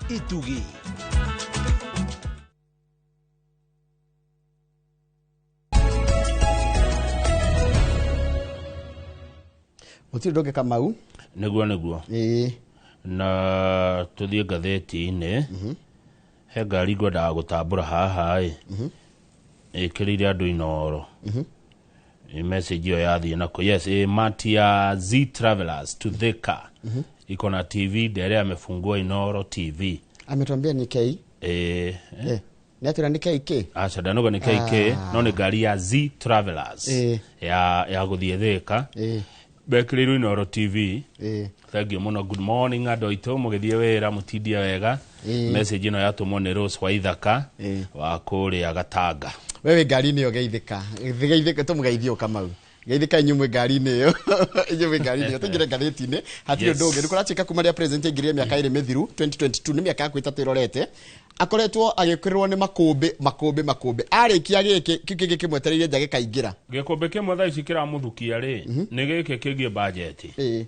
Itugi. Gũtirĩ ũndũ ũngĩ, Kamau. Nĩguo. Ĩĩ. Na tũthiĩ ngathĩti-inĩ. He ngari ngwendaga gũtambũra haha ĩ ĩkĩrĩire andũ Inoro. Ĩ message ĩyo yathiĩ nako. Yes, ĩ mati ya Z Travelers to Thika iko na TV. Ndere amefungua Inoro TV. Ametuambia ni K. Ĩ. Eh, nĩ atwĩra nĩ KK. Aca, ndanoga nĩ KK, no nĩ ngari ya Z Travelers ya gũthiĩ Thika. Bekĩrĩirwo Inoro TV. Thank you mũno. Good morning andũ aitũ, mũgĩthiĩ wĩra mũtindie wega. Message ĩno yatũmwo nĩ Rose Waithaka wa kũrĩa Gatanga. We wĩ ngari-inĩ ĩyo, geithĩka, geithĩka, tũmũgeithie ũ Kamau. Geithĩka inyuĩ mwĩ ngari-inĩ ĩyo, inyuĩ mwĩ ngari-inĩ ĩyo. Tũingĩre ngathĩti-inĩ, hatirĩ ũndũ ũngĩ. Nĩ kũratuĩka kuma rĩrĩa president aingĩrire mĩaka 2 mĩthiru, 2022, nĩ mĩaka yaku 3 ĩrorete, akoretwo agĩkĩrĩrwo nĩ makũmbĩ, makũmbĩ, makũmbĩ. Arĩkia gĩkĩ, kĩu kĩngĩ kĩmwetereire nja gĩkaingĩra. Gĩkũmbĩ kĩmwe thaa ici kĩramũthukia rĩ, nĩ gĩkĩ kĩgiĩ bajeti,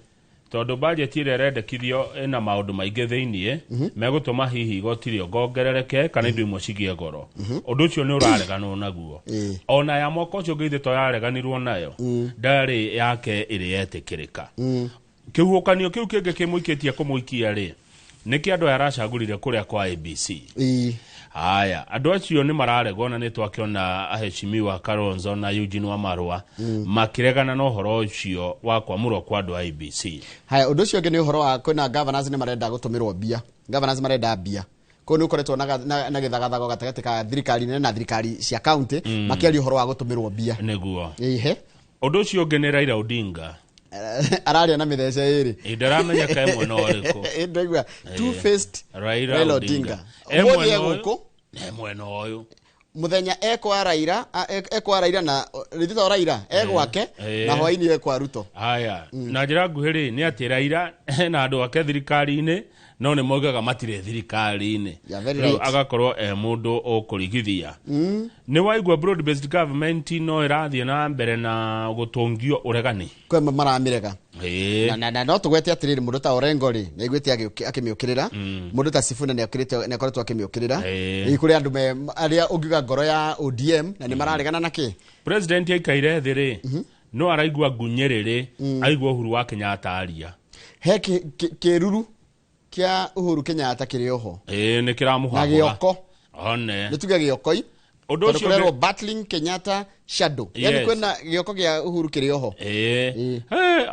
tondũ bajeti ĩrĩa ĩrendekithio ĩna maũndũ maingĩ thĩiniĩ megũtũma hihi igoti rĩongongerereke kana indo imwe cigĩe goro. Ũndũ ũcio nĩ ũrareganwo naguo. Ona ya mwaka ũcio ũngĩ ithe to yareganirwo nayo, ndarĩ yake ĩrĩ yetĩkĩrĩka. Kĩhuhũkanio kĩu kĩngĩ kĩmũikĩtie kũmũikia rĩ, nĩkĩ andũ aya aracagũrire kũrĩa kwa ABC. Haya, andũ acio nĩ mararegwo, na nĩ twakĩona aheshimiwa Kalonzo na Eugene Wamalwa makĩregana na ũhoro ũcio wa kwamũrwo kwa andũ a ABC. Haya, ũndũ ũcio ũngĩ nĩ ũhoro wa kwĩna governors nĩ marenda gũtũmĩrwo mbia, governors marenda mbia. Kũu nĩ ũkoretwo na gĩthagathago gatagatĩ ka thirikari nene na thirikari cia county, makĩaria ũhoro wa gũtũmĩrwo mbia. Nĩguo. Ihe. Ũndũ ũcio ũngĩ nĩ Raila Odinga. Araria na mĩthece ĩrĩ. Ĩ, ndaramenya ka mwena ũrĩkũ. Ĩ, ndaigua two faced. Raila Raila Odinga. Odinga E ũmũthĩ mwena ũyũ, egũkũ e mwena ũyũ. Mũthenya ekwa Raila, ekwa Raila na rĩthĩ to Raila egwake na hwainĩ ekwa Ruto. Haya, na njĩra nguhĩ rĩ, nĩ atĩ Raila hena andũ ake thirikari-inĩ, no nĩ moigaga matirĩ thirikari-inĩ. Yeah, very Rĩu right. agakorwo e mũndũ ũkũrigithia. Nĩ waigua broad based government no ĩrathiĩ na mbere na gũtũngio ũregani. Kwĩ amwe maramĩrega. Na no tũgwete atĩrĩrĩ, mũndũ ta Orengo rĩ, nĩ aiguĩte akĩmĩũkĩrĩra. Mũndũ ta Sifuna nĩ okĩrĩte, nĩ akoretwo akĩmĩũkĩrĩra. Ĩ, kũrĩ andũ me arĩa ũngiuga ngoro ya ODM na nĩ mararegana na kĩ. President aikaire thĩ rĩ, no araigua ngunyĩrĩrĩ aigua Uhuru wa Kenyatta aria. He kĩruru kĩa Uhuru Kenyatta kĩrĩ oho. Ĩ, nĩ Na kĩramũhahũra. gĩoko. One. Nĩ tuge gĩokoi. Ũndũ Tondũ ũcio kũrerwo battling Kenyatta shadow, yani kwĩna gĩoko kĩa Uhuru kĩrĩ oho. Ĩ.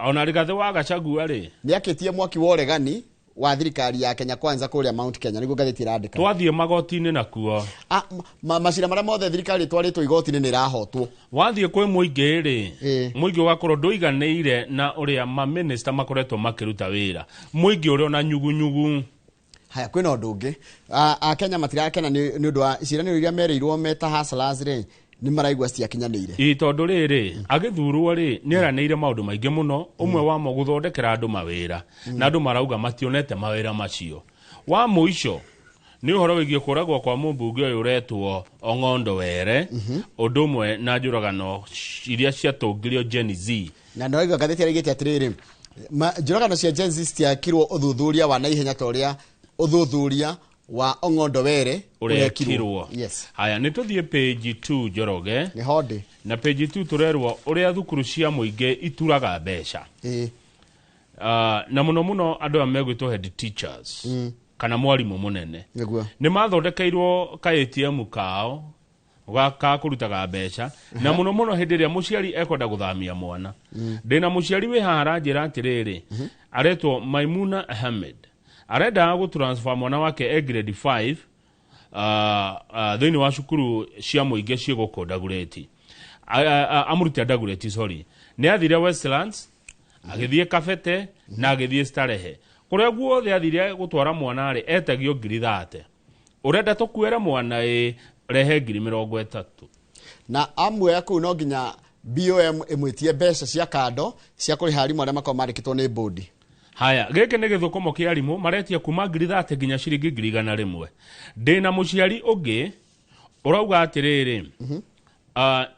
Ona Rigathĩ wa Gachagua rĩ, nĩ akĩtie mwaki wa ũregani wa thirikari ya Kenya Kwanza kũrĩa Mount Kenya, nĩguo ngathĩti ĩrandĩka. Twathiĩ magoti-inĩ nakuo. Ah, macira marĩa mothe thirikari ĩtwarĩtwo igoti-inĩ nĩ ĩrahotwo. Wathiĩ kwĩ mũingĩ rĩ, mũingĩ ũgakorwo ndũiganĩire na ũrĩa mamĩnĩsta makoretwo makĩruta wĩra, mũingĩ ũrĩ ona nyugunyugu. Haya, kwĩna ũndũ ũngĩ. Akenya matirakena nĩ ũndũ wa ciĩranĩro iria merĩirwo meta hustlers rĩ, nĩ maraigua citiakinyanĩire. Ĩ, tondũ rĩrĩ, agĩthurwo rĩ, nĩ eranĩire maũndũ maingĩ mũno, ũmwe wamo gũthondekera andũ mawĩra, na andũ marauga mationete mawĩra macio. Wa mũico nĩ ũhoro wĩgiĩ kũragwo kwa mũmbunge ũyũ ũretwo Ong'ondo Were, ũndũ ũmwe na njũragano iria ciatũngirio Gen Z. Na nĩwaigua ngathĩti ĩraigĩte atĩrĩrĩ, njũragano cia Gen Z citiakirwo ũthuthuria wa naihenya ta ũrĩa ũthuthuria wa Ong'ondo Were ũrekirwo. Yes. Haya, nĩ tũthiĩ page 2, Njoroge. Nĩ hondĩ. Na page 2 tũrerwo ũrĩa thukuru cia mũingĩ ituraga mbeca. Na mũno mũno andũ aya megwĩtwo head teachers kana mwarimũ mũnene. Nĩ mathondekeirwo ka ATM kao ka kũrutaga mbeca, na mũno mũno hĩndĩ ĩrĩa mũciari ekwenda gũthamia mwana. Ndĩna mũciari wĩ haha aranjĩra atĩrĩrĩ, aretwo Maimuna Ahmed, arendaga gũtransfer mwana wake e grade 5 thĩinĩ wa cukuru cia mũingĩ ciĩ gũkũ Dagoretti, amũrute Dagoretti, sorry. Nĩ athire Westlands, agĩthiĩ Kabete na agĩthiĩ Starehe. Kũrĩa guothe athire gũtwara mwana rĩ, etagio 30,000. Ũrenda tũkuere mwana? Ĩ, rehe 30,000. Na amwe kũu no nginya BOM ĩmwĩtie mbeca cia kando cia kũrĩha arimũ arĩa makoragwo mandĩkĩtwo nĩ bodi. Haya, gĩkĩ nĩ gĩthũkũmo kĩa arimũ maretia kuma 30,000 nginya ciringi 100,000. Ndĩna mũciari ũngĩ ũrauga atĩrĩrĩ,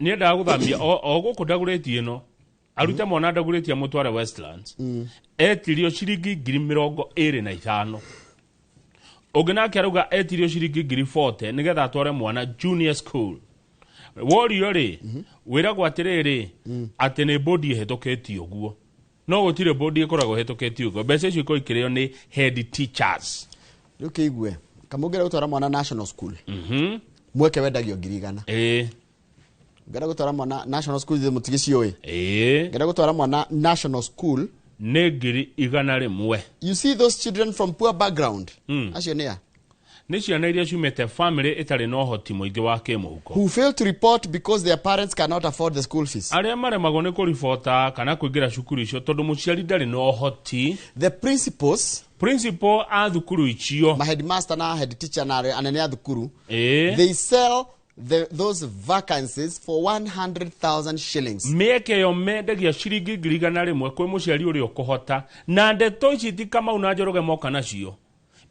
nĩendaga gũthamia o gũkũ Ndagũrĩti ĩno, arute mwana Ndagũrĩti amũtware Westlands, etirio ciringi 25,000. Ũngĩ nake arauga etirio ciringi 40,000 nĩgetha atware mwana junior school. Worio rĩ, wĩragwo atĩrĩrĩ, atĩ nĩ bodi ĩhĩtũkĩtie ũguo. No gũtirĩ bodi ĩkoragwo ĩhĩtũkĩtie ũguo. Mbeca icio ikorwo ikĩrĩo nĩ head teachers. Rĩu kĩigue kamũngĩra gũtwara mwana national school, mweke wendagio 100,000. Ngĩenda gũtwara mwana national school, ithuĩ mũtigĩciũĩ. Ngĩenda gũtwara mwana national school Nĩ 100,000. You see those children from poor background, acio nĩ a Nĩ ciana iria ciumĩte family ĩtarĩ na ũhoti mũingĩ wa kĩmũhuko, who fail to report because their parents cannot afford the school fees. Arĩa maremagwo nĩ kũribota kana kũingĩra cukuru icio tondũ mũciari ndarĩ na ũhoti. The principals, Principal a thukuru icio, ma headmaster na head teacher na anene a thukuru, they sell those vacancies for 100,000 shillings. Mĩeke ĩyo mendagia ciringi 100,000 kwĩ mũciari ũrĩa ũkũhota. Na ndeto ici ti Kamau na Njoroge moka nacio,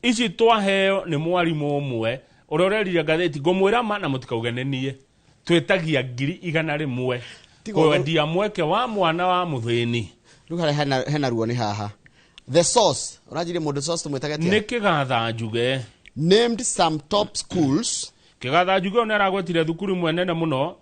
ici twaheo nĩ mwarimũ ũmwe ũrĩa ũrerire ngathĩti. Ngũmwĩra ma na mũtikauge nĩ niĩ, twĩtagia 100,000 kwendia mweke wa mwana wa mũthĩni. Rĩu harĩa hena ruo nĩ haha. The source, ũranjirie mũndũ source tũmwĩtage atĩa? Nĩ Kĩgatha Njuge. Named some top schools. Kĩgatha Njuge ũyũ nĩ aragwetire thukuru ĩmwe nene mũno,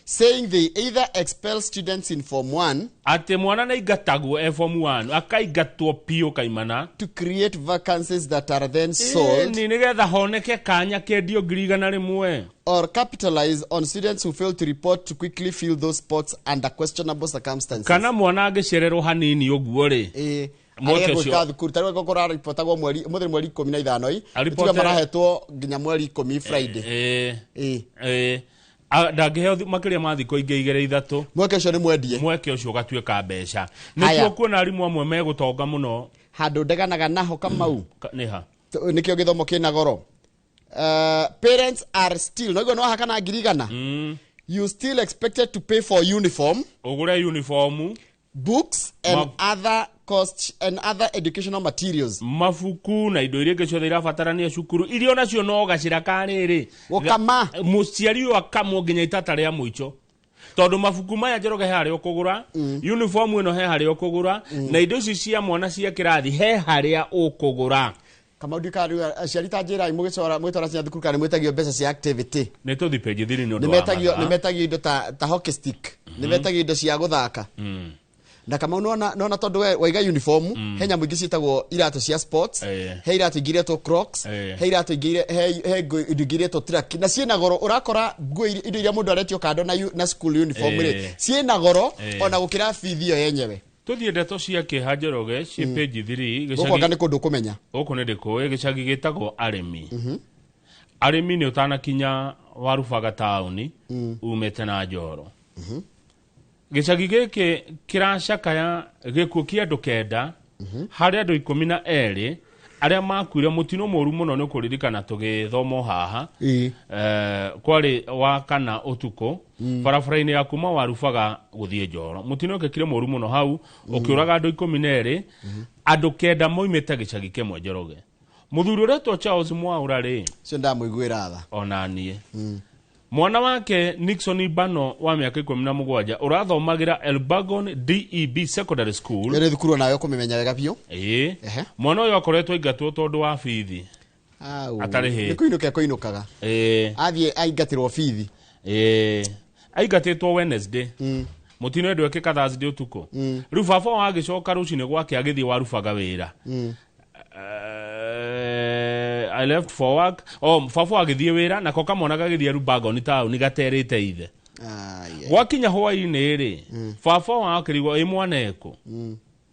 saying they either expel students in form 1, atĩ mwana nĩ aingatagwo e form 1, akaingatwo biũ kaimana, to create vacancies that are then sold, nĩ nĩgetha honeke kanya kendio 100,000, or capitalize on students who fail to report to quickly fill those spots under questionable circumstances. Kana mwana angĩcererwo hanini ũguo rĩ, mweke arĩa ũcio. Gwĩka thukuru tarĩu angĩkorwo ũraribotagwo mweri ũmũthĩ nĩ mweri 15 ĩ, Aripote- tuge marahetwo nginya mweri 10 Friday. Ndangĩheo makĩria ma thikũ ingĩ igĩrĩ ithatũ. Mweke ũcio nĩ mwendie. Mweke ũcio ũgatuĩka mbeca. Haya. Nĩkuo kuona arimũ amwe megũtonga mũno. Handũ ndeganaga naho, Kamau, Nĩ ha? Nĩkĩo gĩthomo kĩna goro. Parents are still no no hakana 100,000, you still expected to pay for uniform, ũgũre uniform, books and other costs and other educational materials. Mabuku na indo iria ingĩ ciothe irabatarania cukuru, iria onacio no gacĩra ka rĩrĩ. Gũkama. Mũciari ũyũ akamwo nginya itata rĩa mũico, tondũ mabuku maya, Njoroge, he harĩa ũkũgũra, uniform ĩno he harĩa ũkũgũra, na indo ici cia mwana cia kĩrathi he harĩa ũkũgũra. Kamau, ndika aciari ta njĩra mũgĩcora mũgĩtwara ciana thukuru kana nĩ mwĩtagio mbeca cia activity? Nĩ tũthi page 3 nĩ ũndũ nĩ wa metagio mathaa. Nĩ metagio indo ta hockey stick, nĩ metagio indo cia gũthaka. Na Kamau, nona tondũ we waiga uniform, he nyamũ ingĩ ciĩtagwo iratũ cia sports, he iratũ ingĩ iretwo Crocs, he iratũ ingĩ he indo ingĩ iretwo track, na ciĩna goro. Ũrakora nguo indo iria mũndũ aretio kando na school uniform rĩ, ciĩna goro ona gũkĩra bithi ĩyo yenyewe. Tũthiĩ ndeto cia kĩeha, Njoroge, ciĩ page 3. Gũkũ anga nĩ kũndũ ũkũmenya. Gũkũ nĩ ndĩkũĩ gĩcagi gĩtagwo Arĩmi. Arĩmi nĩ ũtanakinya Warubaga taũni umĩte na Njoro. Gĩcagi gĩkĩ kĩracakaya gĩkuũ kĩa andũ 9, harĩ andũ 12 arĩa makuire mũtino mũru mũno. Nĩ kũririkana tũgĩthoma haha, kwarĩ wa kana ũtukũ, barabara-inĩ ya kuma Warubaga gũthiĩ Njoro. Mũtino ũkĩkire mũru mũno hau, ũkĩũraga andũ 12, andũ 9 moimĩte gĩcagi kĩmwe. Njoroge, mũthuri ũretwo Charles Mwaũra rĩ, Cio ndamũiguĩra tha. Ona niĩ. Mwana wake Nixon Bano wa mĩaka 17 ũrathomagĩra Elbagon DEB Secondary School. Ĩyo nĩ thukuru onawe ũkũmĩmenya wega biũ. Ĩĩ. Mwana ũyũ akoretwo aingatwo tondũ wa bithi. Au. Atarĩhĩte. Nĩ kũinũka ekũinũkaga. Athiĩ aingatĩrwo bithi. Ĩĩ, aingatĩtwo Wednesday, mũtino ndwekĩka Thursday ũtukũ. Rĩu baba wao agĩcoka rũcinĩ gwake agĩthiĩ Warubaga wĩra. I left for work. Oh, baba agĩthiĩ wĩra nako kamwana gagĩthiĩ Rubagoni taũni gaterĩte ithe. Gwakinya hwaĩ-inĩ rĩ, baba wao akĩrigwo ĩ mwana ekũ,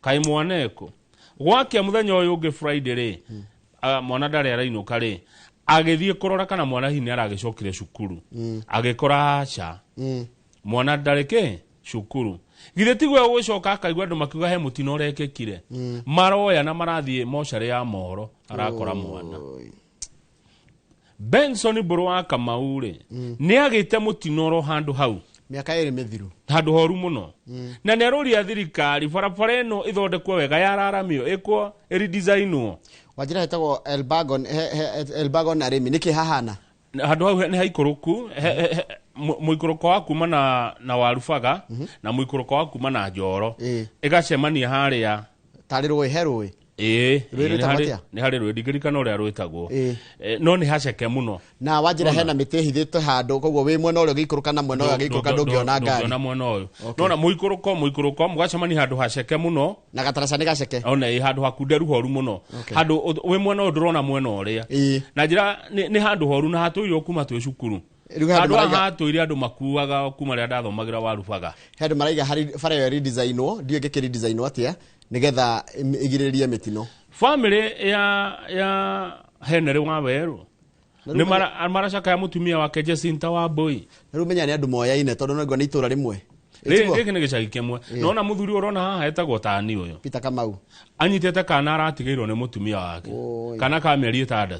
kaĩ mwana ekũ. Gwakia mũthenya ũyũ ũngĩ Friday rĩ, mwana ndarĩ arainũka rĩ, agĩthiĩ kũrora kana mwana hihi nĩ aragĩcokire cukuru, agĩkora aca, mwana ndarĩ kĩ cukuru. Githĩ tiguo gũgĩcoka akaigua andũ makiuga he mũtino ũrekĩkire, maroya na marathiĩ mocarĩ ya Moro, arakora mwana Oi. Benson Mbũrũ wa Kamau rĩ, nĩ agĩte mũtino oro handũ hau. Mĩaka 2 mĩthiru. Handũ horu mũno, na nĩ arũria thirikari barabara ĩno ĩthondekwo wega, yararamio, ĩkwo ĩridicainwo. Wanjĩra hetagwo Elbagon, Elbagon arĩmi nĩkĩ hahana? Handũ hau nĩ haikũrũku, mũikũrũko wa kuma na Warubaga na mũikũrũko wa kuma na Njoro, ĩgacemania harĩa. Tarĩ rũĩ, he rũĩ. Ĩĩ, Rũĩ rwĩtagwo atĩa? Nĩ harĩ rũĩ ndingĩririkana ũrĩa rwĩtagwo. No nĩ haceke mũno. Na wanjĩra hena mĩtĩ ĩhithĩte handũ, koguo wĩ mwena ũrĩa ũgĩikũrũka na mwena ũyũ agĩikũrũka ndũngĩona ngari. Ndũngĩona mwena ũyũ. Nona mũikũrũko mũgacemania handũ haceke mũno. Na gataraca nĩ gaceke. Ona ĩ handũ hakunderu horu mũno. Handũ wĩ mwena ũyũ ndũrona mwena ũrĩa. Na njĩra nĩ handũ horu na hatũirwo kuma twĩ cukuru. Handũ hatũire andũ makuaga kuma rĩrĩa ndathomagĩra Warubaga. He andũ maraiga harĩ bara ĩyo ĩredesignwo, ndiũĩ ĩngĩkĩredesignwo atĩa nĩgetha ĩgirĩrĩrie mĩtino. Family ya Henry Waweru nĩ maracakaya mũtumia wake Jacinta Wambui. Na rĩu menya nĩ andũ moyaine tondũ no nĩ itũra rĩmwe. Gĩkĩ nĩ gĩcagi kĩmwe. Nona mũthuri ũrona haha etagwo Tani ũyũ. Peter Kamau. Anyitĩte kana aratigĩirwo nĩ mũtumia wake. Kana ka mĩeri 6.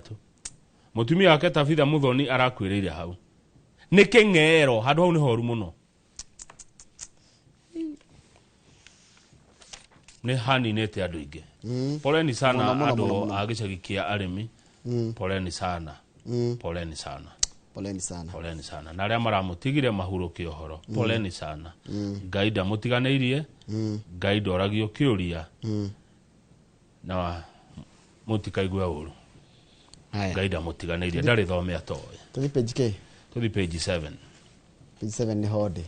Mũtumia wake Tabitha Muthoni arakuĩrĩire hau. Nĩ kĩng'ero, handũ hau nĩ horu mũno. Nĩ haninĩte andũ aingĩ. Poleni sana andũ a gĩcagi kĩa arĩmi. Poleni sana. Poleni sana. Poleni sana. Poleni sana. Na arĩa maramũtigire mahurũke ũhoro. Poleni sana. Ngai ndamũtiganĩirie. Ngai ndoragio kĩũria. Na mũtikaigue ũru. Ngai ndamũtiganĩirie, ndarĩ thome atoĩ. Tũthiĩ page K. Tũthiĩ page 7. Page 7 nĩ honde.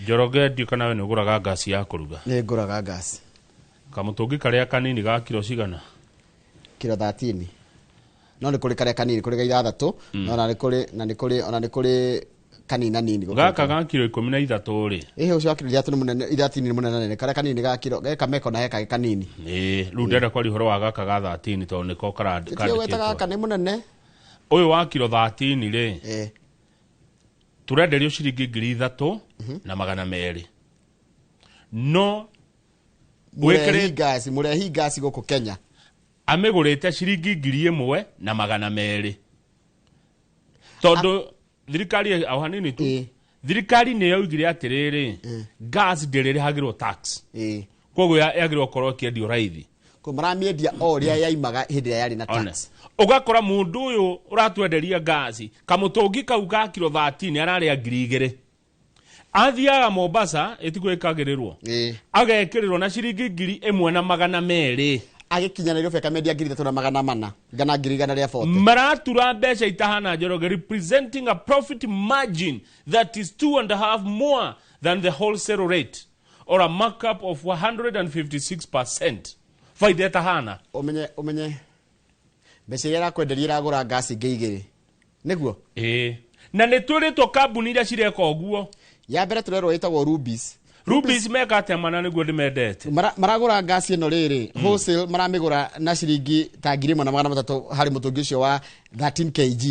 Njoroge ndiũ kana we nĩ ũgũraga ngasi ya kũruga? Nĩ ngũraga ngasi. Kamũtũngi karĩa kanini ga kiro cigana? Kiro 13. No nĩ kũrĩ karĩa kanini, kũrĩ ga 6, na nĩ kũrĩ na nĩ kũrĩ ona nĩ kũrĩ kanini nini. Gaka ga kiro 13 rĩ. Ĩhĩ ũcio wa kiro 3 nĩ mũnene, 13 nĩ mũnene nene, karĩa kanini ga kiro, geka meko na heka kanini. Ĩĩ, rĩu ndĩrenda kwaria ũhoro wa gaka ga 13 tondũ nĩko karandĩkĩtwo. Gweta gaka nĩ mũnene. Ũyũ wa kiro 13 rĩ. Tũrenderio ciringi 3,200 na 200. No mũrehi ngasi gũkũ Kenya amĩgũrĩte ciringi 1,200 na 200. Tondũ thirikari o hanini tu. Thirikari nĩ yoigire atĩrĩrĩ, gas ndĩrĩrĩhagĩrwo tax. Koguo yagĩrĩirwo gũkorwo ĩkĩendio raithi. Ko maramĩendia o ũrĩa yaimaga hĩndĩ ĩrĩa yarĩ na tax. Ũgakora mũndũ ũyũ ũratwenderia ngasi kamũtũngi kau ga kiro 13 ararĩa 2,000. Athiaga Mombasa ĩtigwĩkagĩrĩrwo. Agekĩrĩrwo na ciringi 1,200. Agĩkinya Nairobi akamendia 3,400 ngana 1,140. Maratura mbeca itahana Njoroge, representing a profit margin that is 2.5 more than the wholesale rate or a markup of 156%. Faida ĩtahana. Ũmenye mbeca iria arakwenderia iragũra ngasi ingĩ igĩrĩ. Nĩguo? Ĩĩ. Na nĩ twĩrĩtwo kambuni iria cireka ũguo. Ya mbere tũrerwo ĩtagwo Rubis. Rubis meka atĩa mana nĩguo ndĩmendete? Maragũra ngasi ĩno rĩrĩ, wholesale maramĩgũra na ciringi ta 1,300 harĩ mũtũngi ũcio wa 13 kg.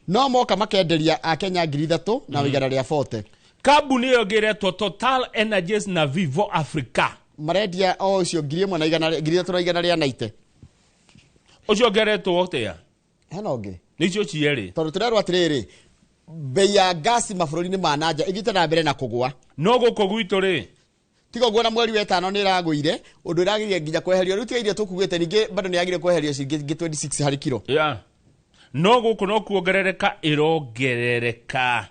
No moka makenderia a Kenya 3,000 na 140. Kambuni ĩyo ĩngĩ ĩretwo Total Energies na Vivo Africa. Marendia o ũcio 1,390. Ũcio ũngĩ aretwo atĩa? Hena ũngĩ. Nĩ icio cierĩ. Tondũ tũrerwo atĩrĩrĩ, bei ya ngasi mabũrũri-inĩ ma nanja ĩthiĩte na mbere na kũgũa. No gũkũ gwitũ rĩ, tiga ũguo na mweri wa 5 nĩ ĩragũire, ũndũ ĩragĩrire nginya kweherio. Rĩu tiga iria tũkugĩte ningĩ bado nĩ yagĩrĩire kweherio ciringi ingĩ 26 harĩ kiro. Yeah. No gũkũ no kuongerereka ĩrongerereka.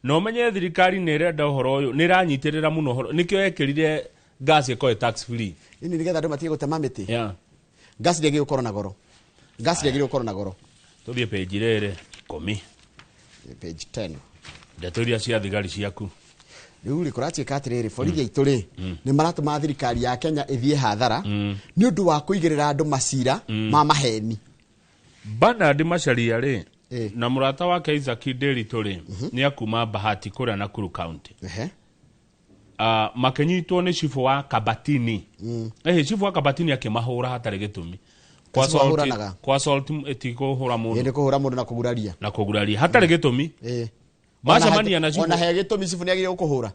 Na ũmenye thirikari nĩ ĩrenda ũhoro ũyũ, nĩ ĩranyitĩrĩra mũno ũhoro. Nĩkĩo yekĩrire gas ĩkorwo tax free. Ini nĩgetha andũ matige gũtema mĩtĩ. Yeah. Gas ndĩagĩrĩirwo gũkorwo na goro. Gas ndĩagĩrĩirwo gũkorwo na goro. Tũthiĩ page rĩrĩ 10. Page 10. Ndeto iria cia thigari ciaku. Rĩu rĩ kũratuĩka atĩrĩrĩ, borithi aitũ rĩ nĩ maratũma thirikari ya Kenya ĩthiĩ hathara nĩ ũndũ wa kũigĩrĩra andũ macira ma maheni. Bernard Macharia rĩ na mũrata wake Isaac Nderitu rĩ nĩ akuma Bahati kũrĩa Nakuru County. Makĩnyitwo nĩ cibũ wa Kabatini. Cibũ wa Kabatini akĩmahũra hatarĩ gĩtũmi. Kwa assault ĩtikũhũra mũndũ. Nĩ kũhũra mũndũ na kũguraria. Na kũguraria hatarĩ gĩtũmi. Macemania na cibũ. Ona he gĩtũmi cibũ nĩ agĩrĩirwo gũkũhũra.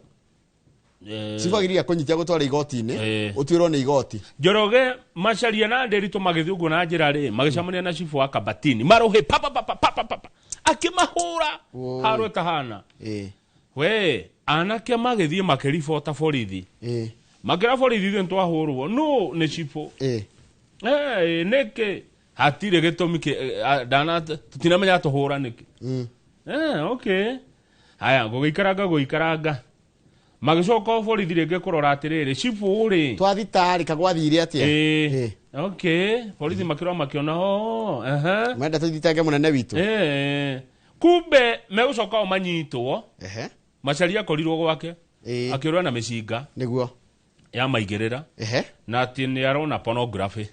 Cibũ agĩrĩire kũnyitia gũtwara igoti-inĩ, ũtuĩrwo nĩ igoti. Njoroge Macharia na Nderitu magĩthiĩ ũguo na njĩra rĩ, magĩcemania na cibũ wa Kabatini. Marũhĩ pa pa pa pa pa pa. Akĩmahũra haro ĩtahana. We anake magĩthiĩ makĩribota borithi. Makĩra borithi ithuĩ nĩtwahũrwo. No nĩ cibũ. Nĩkĩ? Hatirĩ gĩtũmi ndana tũtinamenya tũhũra nĩkĩ. Okay. Haya, gũgĩikaranga. Magĩcoka borithi rĩngĩ kũrora atĩrĩrĩ, cibũ rĩ. Twathitarĩ kagwathire atĩa? Okay, borithi makĩrora makĩona, oh, ehe. Mwenda tũthitange mũnene witũ. Eh, kumbe megũcoka o manyitwo. Ehe. Macharia akorirwo gwake Ĩĩ. akĩũrwo na mĩcinga Nĩguo. ya maigĩrĩra. Ehe. Na atĩ nĩ arona pornography.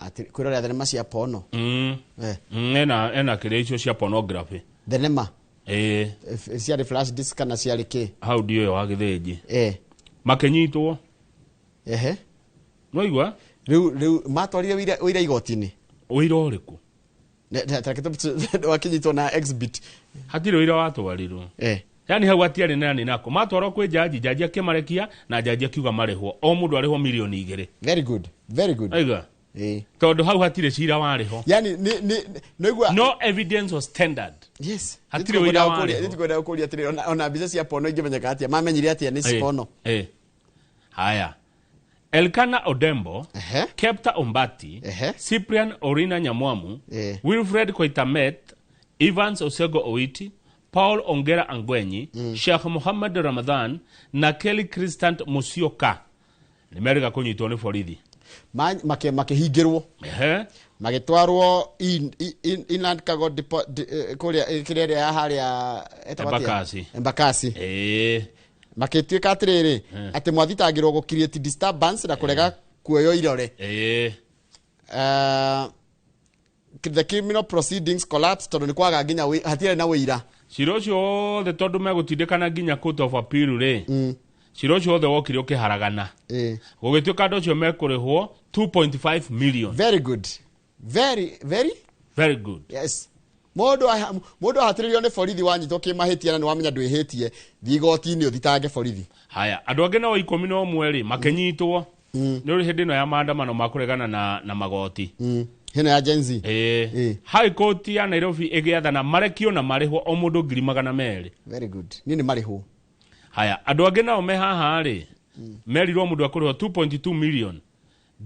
Atĩ kwĩrorera thenema cia pono. Eh. Ena kĩrĩa icio cia pornography. Thenema. Ĩĩ. Ciarĩ flash disk kana ciarĩ kĩ? Hau ndiũĩ wa gĩthĩnji. Eh. Makĩnyitwo. Ehe. Nĩwaigua? Rĩu matwarire ũira igoti-inĩ. Ũira ũrĩkũ? Wakinyitwo na exhibit. Hatirĩ ũira watwarirwo. Eh. Yani hau hatiarĩ na nĩ nako. Matwarwo kwĩ jaji, jaji akĩmarekia na jaji akiuga marĩhwo. O mũndũ arĩhwo milioni 2. Very good. Very good. Aiga. Eh. Tondũ hau hatirĩ cira warĩ ho. Yani ni nĩgua No evidence was tendered. Yes. Hatirĩ ũira warĩ ho. Nĩtũkwenda gũkũria atĩrĩrĩ, ona mbica cia pono ingĩmenyeka atĩa? Mamenyire atĩa nĩ pono? Eh. Haya. Elkana Odembo, Ehe. Kepta Ombati, Ehe. Cyprian Orina Nyamwamu, Eh. Wilfred Koitamet, Evans Osego Owiti, Paul Ongera Angwenyi, Sheikh Muhammad Ramadhan na Kelly Christant Musyoka nĩ merĩga kũnyitwo nĩ borithi. Makĩhingĩrwo. Ehe. Magĩtwarwo inland cargo depot, kũrĩa, kĩrĩa ĩrĩa ya harĩa, ĩtagwo atĩa? Embakasi. Embakasi. Ĩĩ. Makĩtuĩka atĩrĩrĩ, atĩ mwathitangĩrwo gũ create disturbance na kũrega kuoywo irore. Ĩĩ. The criminal proceedings collapsed tondũ nĩ kwaga nginya hatirĩ na ũira. Cira ũcio wothe tondũ megũtindĩkana nginya court of appeal rĩ. Cira ũcio wothe wokire ũkĩharagana. Gũgĩtuĩka andũ acio mekũrĩhwo 2.5 million. Very good. Very, very? Very good. Yes. Mũndũ ahatĩrĩrio nĩ borithi wanyitwo kĩmahĩtia na nĩ wamenya ndwĩhĩtie, thiĩ igoti-inĩ ũthitange borithi. Haya, andũ angĩ nao 11 rĩ, makĩnyitwo. Nĩ ũrĩ hĩndĩ ĩno ya maandamano ma kũregana na magoti. Hĩno ya Gen Z. Ĩĩ. High Court ya Nairobi ĩgĩathana marekio na marĩhwo o mũndũ ngiri magana merĩ. Very good. Niĩ nĩ marĩhwo. Haya, andũ angĩ nao me haha rĩ, merirwo mũndũ akũrĩhwo 2.2 million.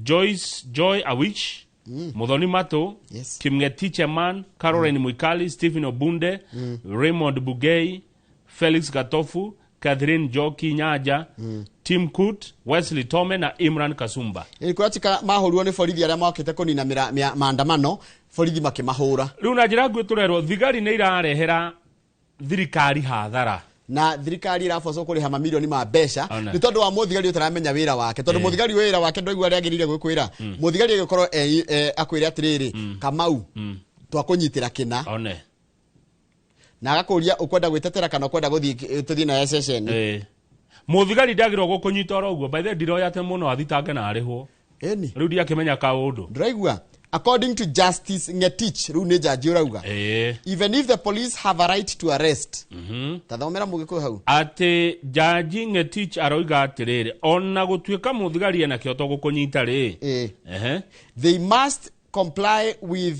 Joyce Joy Awich, Muthoni Matu, Yes. Kimngetich Eman, Caroline Mwikali, Stephen Obunde, Raymond Bugei, Felix Gatofu, Catherine Njoki Nyaja, Tim Kut, Wesley Tome na Imran Kasumba. Ĩĩ, kũratika mahũrirwo nĩ borithi arĩa mokĩte kũnina maandamano, borithi makĩmahũra. Rĩu na njĩra nguhĩ tũrerwo thigari nĩ irarehera thirikari hathara. Na thirikari ĩrabocwo kũrĩha mamirioni ma mbeca Ona. nĩ tondũ wa mũthigari ũtaramenya wĩra wake, tondũ mũthigari wĩra wake ndwaigua ũrĩa agĩrĩire gwĩkwĩra. Mũthigari agĩkorwo akwĩre atĩrĩrĩ, Kamau, twakũnyitĩra kĩna. One. Na agakũria ũkwenda gwĩtetera kana ũkwenda gũthiĩ, tũthiĩ na ceceni. Mũthigari ndagĩrĩirwo gũkũnyita oro ũguo. By the way, ndiroya atĩ mũno athitange na arĩhwo. Ĩni. Rĩu ndiakĩmenya kaũndũ. Ndũraigua? According to Justice Ngetich, rĩu nĩ jaji ũrauga. Even if the police have a right to arrest. Tathomera mũgĩkũyũ hau. Atĩ jaji Ngetich aroiga atĩrĩrĩ, ona gũtuĩka mũthigari ena kĩhoto gũkũnyita rĩ. Ehe. They must comply with,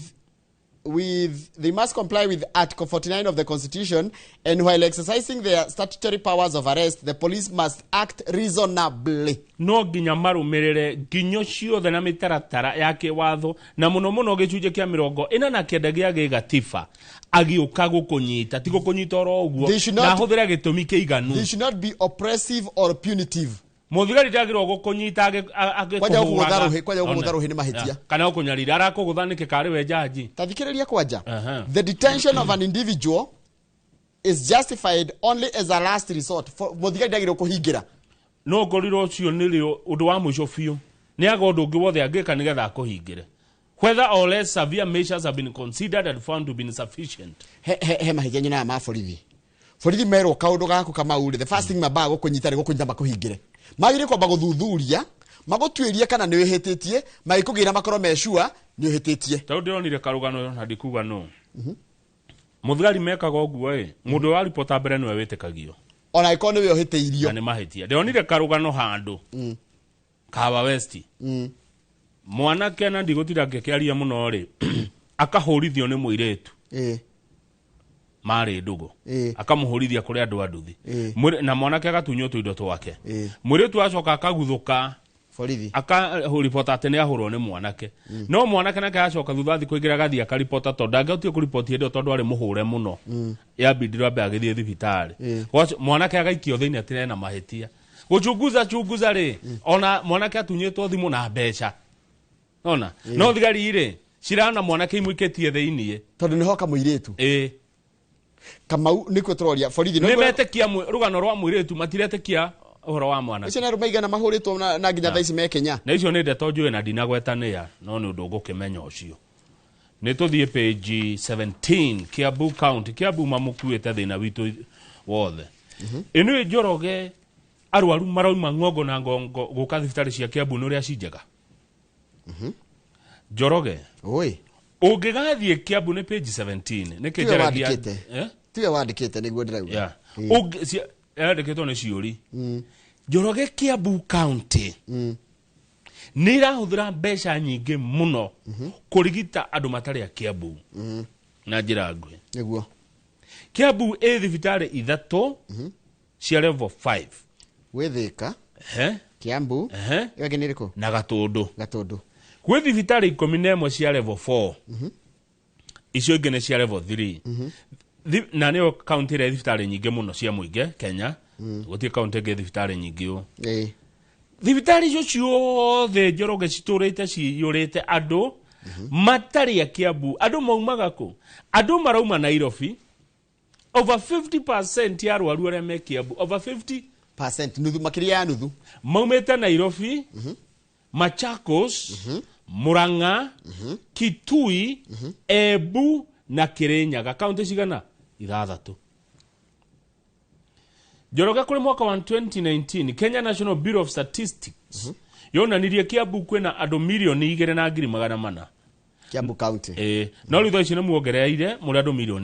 with, they must comply with Article 49 of the Constitution, and while exercising their statutory powers of arrest, the police must act reasonably. No nginya marũmĩrĩre nginyo ciothe na mĩtaratara ya kĩwatho, na mũno mũno gĩcunjĩ kĩa mĩrongo ĩna na kenda gĩa gĩgatiba agĩũka gũkũnyita, ti gũkũnyita oro ũguo, They should not na ahũthĩre gĩtũmi kĩiganu. They should not be oppressive or punitive. Mũthigari ndagĩrĩirwo gũkũnyita agĩkũhũraga. Kwanja gũkũgũtha rũhĩ, kwanja gũkũgũtha One. rũhĩ nĩ mahĩtia. Ya, kana gũkũnyarira, arakũgũtha nĩkĩ karĩ we jaji? Ta thikĩrĩria kwanja. Aha. The detention of an individual is justified only as a last resort. For, mũthigari ndagĩrĩirwo kũhingĩra. No ngorirwo ũcio nĩrĩo ũndũ wa mũico biũ. Nĩ aga ũndũ ũngĩ wothe angĩka nĩgetha akũhingĩre. Whether or less severe measures have been considered and found to be insufficient. He mahĩtia nyonaga ma borithi. Borithi merwo kaũndũ gaku Kamau rĩ, the first thing mambaga gũkũnyita nĩ gũkũnyita makũhingĩre. Magĩrĩire kwamba gũthuthuria, magũtuĩrie kana nĩ wĩhĩtĩtie, magĩkũgĩra makorwo me sure nĩ ũhĩtĩtie. Tondũ ndĩronire karũgano na ndikuga nũ. Mũthigari mekaga ũguo ĩ, mũndũ wa ripota mbere nĩwe wĩtĩkagio. Ona angĩkorwo nĩwe ũhĩtĩirio. Na nĩ mahĩtia. Ndĩronire karũgano handũ. Kahawa West. Mwanake na ndigũtinda ngĩkĩaria mũno rĩ, akahũrithio nĩ mũirĩtu. Marĩ ndũgũ. Akamũhũrithia kũrĩ andũ a nduthi. Na mwanake agatunywo tũindo twake. Mũirĩtu acoka akaguthũka. Borithi. Akaripota atĩ nĩ ahũrwo nĩ mwanake. No mwanake nake acoka thutha thikũ igĩrĩ agathiĩ akaripota tondũ ndangĩhotire kũripoti hĩndĩ ĩyo tondũ arĩ mũhũre mũno. Yambindire ambe agĩthiĩ thibitarĩ. Gwaco, mwanake agaikio thĩinĩ atĩ ena mahĩtia. Guchunguza chunguza rĩ, ona mwanake atunyĩtwo thimũ na mbeca. Ona no thigari rĩ cirana mwanake imũikĩtie thĩiniĩ Tondũ nĩho kamũirĩtu. Ĩĩ. Kamau nĩkuo tũroria borithi. Nĩ metĩkia rũgano rwa mũirĩtu, matiretĩkia ũhoro wa mwanake. Icio nĩ arũme aigana mahũrĩtwo na nginya thaa ici me Kenya? Na icio nĩ ndeto njũĩ na ndinagwetanĩa, no nĩ ũndũ ũgũkĩmenya ũcio. Nĩ tũthiĩ page 17, Kiambu County. Kiambu mamũkuĩte thĩna witũ wothe. Ĩno Njoroge, arwaru marauma ng'ongo na ngongo gũka thibitarĩ cia Kiambu nĩ ũrĩa ci njega. Njoroge, Oi. ũngĩgathiĩ Kiambu, nĩ page 17, nĩkĩ Tiwe njaragia? wandĩkĩte. Eh? Tiwe wandĩkĩte nĩguo ndĩrauga. Yeah. Yandĩkĩtwo nĩ ciũri. Njoroge, Kiambu County nĩ irahũthĩra mbeca nyingĩ mũno kũrigita andũ matarĩ a Kiambu. Na njĩra nguhĩ, Nĩguo. Kiambu ĩ thibitarĩ ithatũ cia level 5. Gwĩ Thĩka, Kiambu, ĩyo ĩngĩ nĩ ĩrĩkũ? Na Gatũndũ. Gatũndũ. Gwĩ thibitarĩ 11 cia level 4, icio ingĩ nĩ cia level 3. Na nĩyo kaunti ĩrĩa thibitarĩ nyingĩ mũno cia mũingĩ Kenya. Gũtirĩ kaunti ĩngĩ thibitarĩ nyingĩ ũũ. Thibitarĩ icio ciothe, Njoroge, citũrĩte ciyũrĩte andũ matarĩ a Kiambu. Andũ maumaga kũ? Andũ marauma Nairobi. Over 50% ya arwaru arĩa me Kiambu, over 50 Percent, nuthu, makĩria ya nuthu. Maumĩte Nairobi, Machakos, Murang'a, Kitui, Embu na Kirinyaga. Kaunti cigana? Ithathatũ. Njoroge, kũrĩ mwaka wa 2019 Kenya National Bureau of Statistics yonanirie Kiambu kwĩna andũ 2,400,000. Kiambu County. Ĩĩ, no rĩu thaa ici nĩ muongereire mũrĩ andũ 3 million,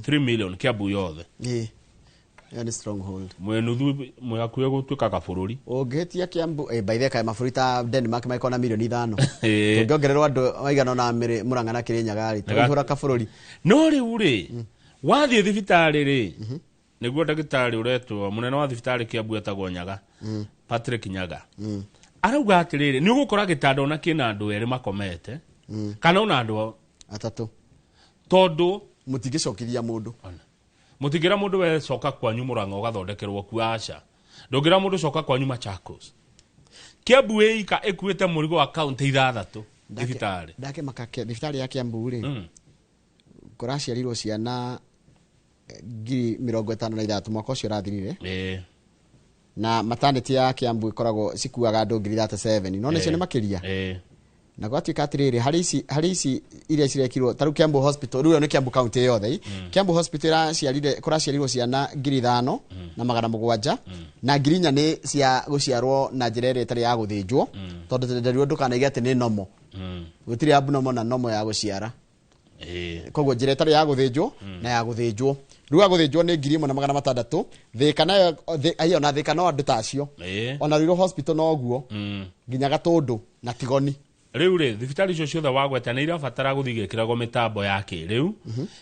3 million Kiambu yothe. Ĩĩ, ĩyo nĩ stronghold. Mwĩ nuthu, mwĩ hakuhĩ gũtuĩka kabũrũri. Ũngĩhĩtia Kiambu, by the way, kaĩ mabũrũri ta Denmark magĩkorwo na 5 milioni? Ĩĩ. Tũngĩongererwo andũ maigana ũna Murang'a na Kĩrĩnyaga rĩ, tũihũra kabũrũri. No rĩu rĩ, wathiĩ thibitarĩ rĩ, nĩguo ndagĩtarĩ ũretwo mũnene wa thibitarĩ Kiambu etagwo Nyaga, Patrick Nyaga, arauga atĩrĩrĩ, nĩ ũgũkora gĩtanda ona kĩna andũ erĩ makomete kana ona andũ atatũ, tondũ mũtingĩcokithia mũndũ. Ona. Mũtingĩra mũndũ we coka kwanyu Mũrang'a ũgathondekerwo kuo, aca. Ndũngĩra mũndũ coka kwanyu Machakos. Kiambu ĩika ĩkuĩte mũrigo wa kaunti ithathatũ thibitarĩ. Ndakĩmaka thibitarĩ ya Kiambu rĩ, kũraciarirwo ciana 56,000 mwaka ũcio ũrathirire. Na maternity ya Kiambu ĩkoragwo cikuaga andũ 37,000, no nĩcio nĩ makĩria. Na gwatuĩka atĩrĩrĩ, harĩ ici iria cirekirwo ta rĩu Kiambu Hospital, rĩu ĩyo nĩ Kiambu County yothe. Kiambu Hospital ĩraciarire, kũraciarirwo ciana 5,700, na 4,000 nĩ cia gũciarwo na njĩra ĩrĩa ĩtarĩ ya gũthĩnjwo, tondũ nderirwo ndũkanaige atĩ nĩ nomo. Gũtirĩ abnormal na nomo ya gũciara. Koguo njĩra ĩtarĩ ya gũthĩnjwo na ya gũthĩnjwo, rĩu ya gũthĩnjwo nĩ 1,600. Thĩka nayo aiyo, na Thĩka no andũ ta acio. Ona Ruiru Hospital noguo, nginya Gatũndũ na Tigoni. Rĩu rĩ, thibitarĩ icio ciothe wagweta nĩ irabatara gũthiĩ igĩkĩragwo mĩtambo ya kĩrĩu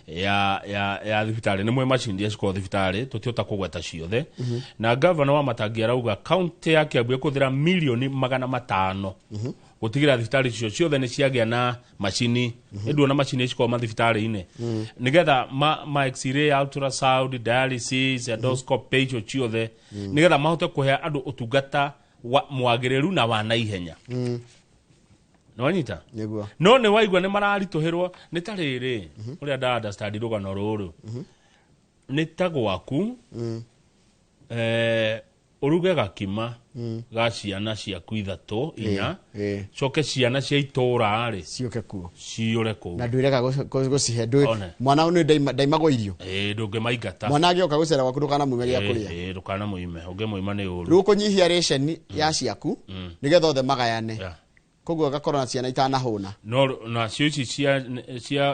ya thibitarĩ. Nĩ mwe macini iria cikoragwo thibitarĩ, tũtihota kũgweta ciothe. Na gavana wa Matangi arauga kaunti ya Kiambu ĩkũhũthĩra 500 milioni gũtigĩrĩra thibitarĩ icio ciothe nĩ ciagĩa na macini. Nĩ macini cikoragwo mathibitarĩ-inĩ nĩgetha ma x-ray, ultrasound, dialysis, endoscopy, icio ciothe, nĩgetha mahote kũhe andũ ũtungata wa mwagĩrĩru na wa naihenya. Nĩwanyita? Nĩguo. No nĩ waigua nĩ mararitũhĩrwo nĩ ta rĩrĩ, ũrĩa nda understand rũgano rũrũ nĩ ta gwaku, ũruge gakima ga ciana ciaku ithatũ, inya, coke ciana cia itũra rĩ ciũke kuo, ciyũre kũu. Na ndwĩrega gũcihe ndwĩ One. mwana nĩ ndaimagwo irio. Ĩĩ, ndũngĩmaingata. Mwana agĩũka gũcera gwaku ndũkanamume gĩa kũrĩa. Ĩĩ, ndũkanamũime, ũngĩmũima nĩ ũru. Rĩu ũkũnyihia ration ya ciaku nĩgetha othe magayane. Koguo ũgakorwo na ciana itanahũna. No nacio ici cia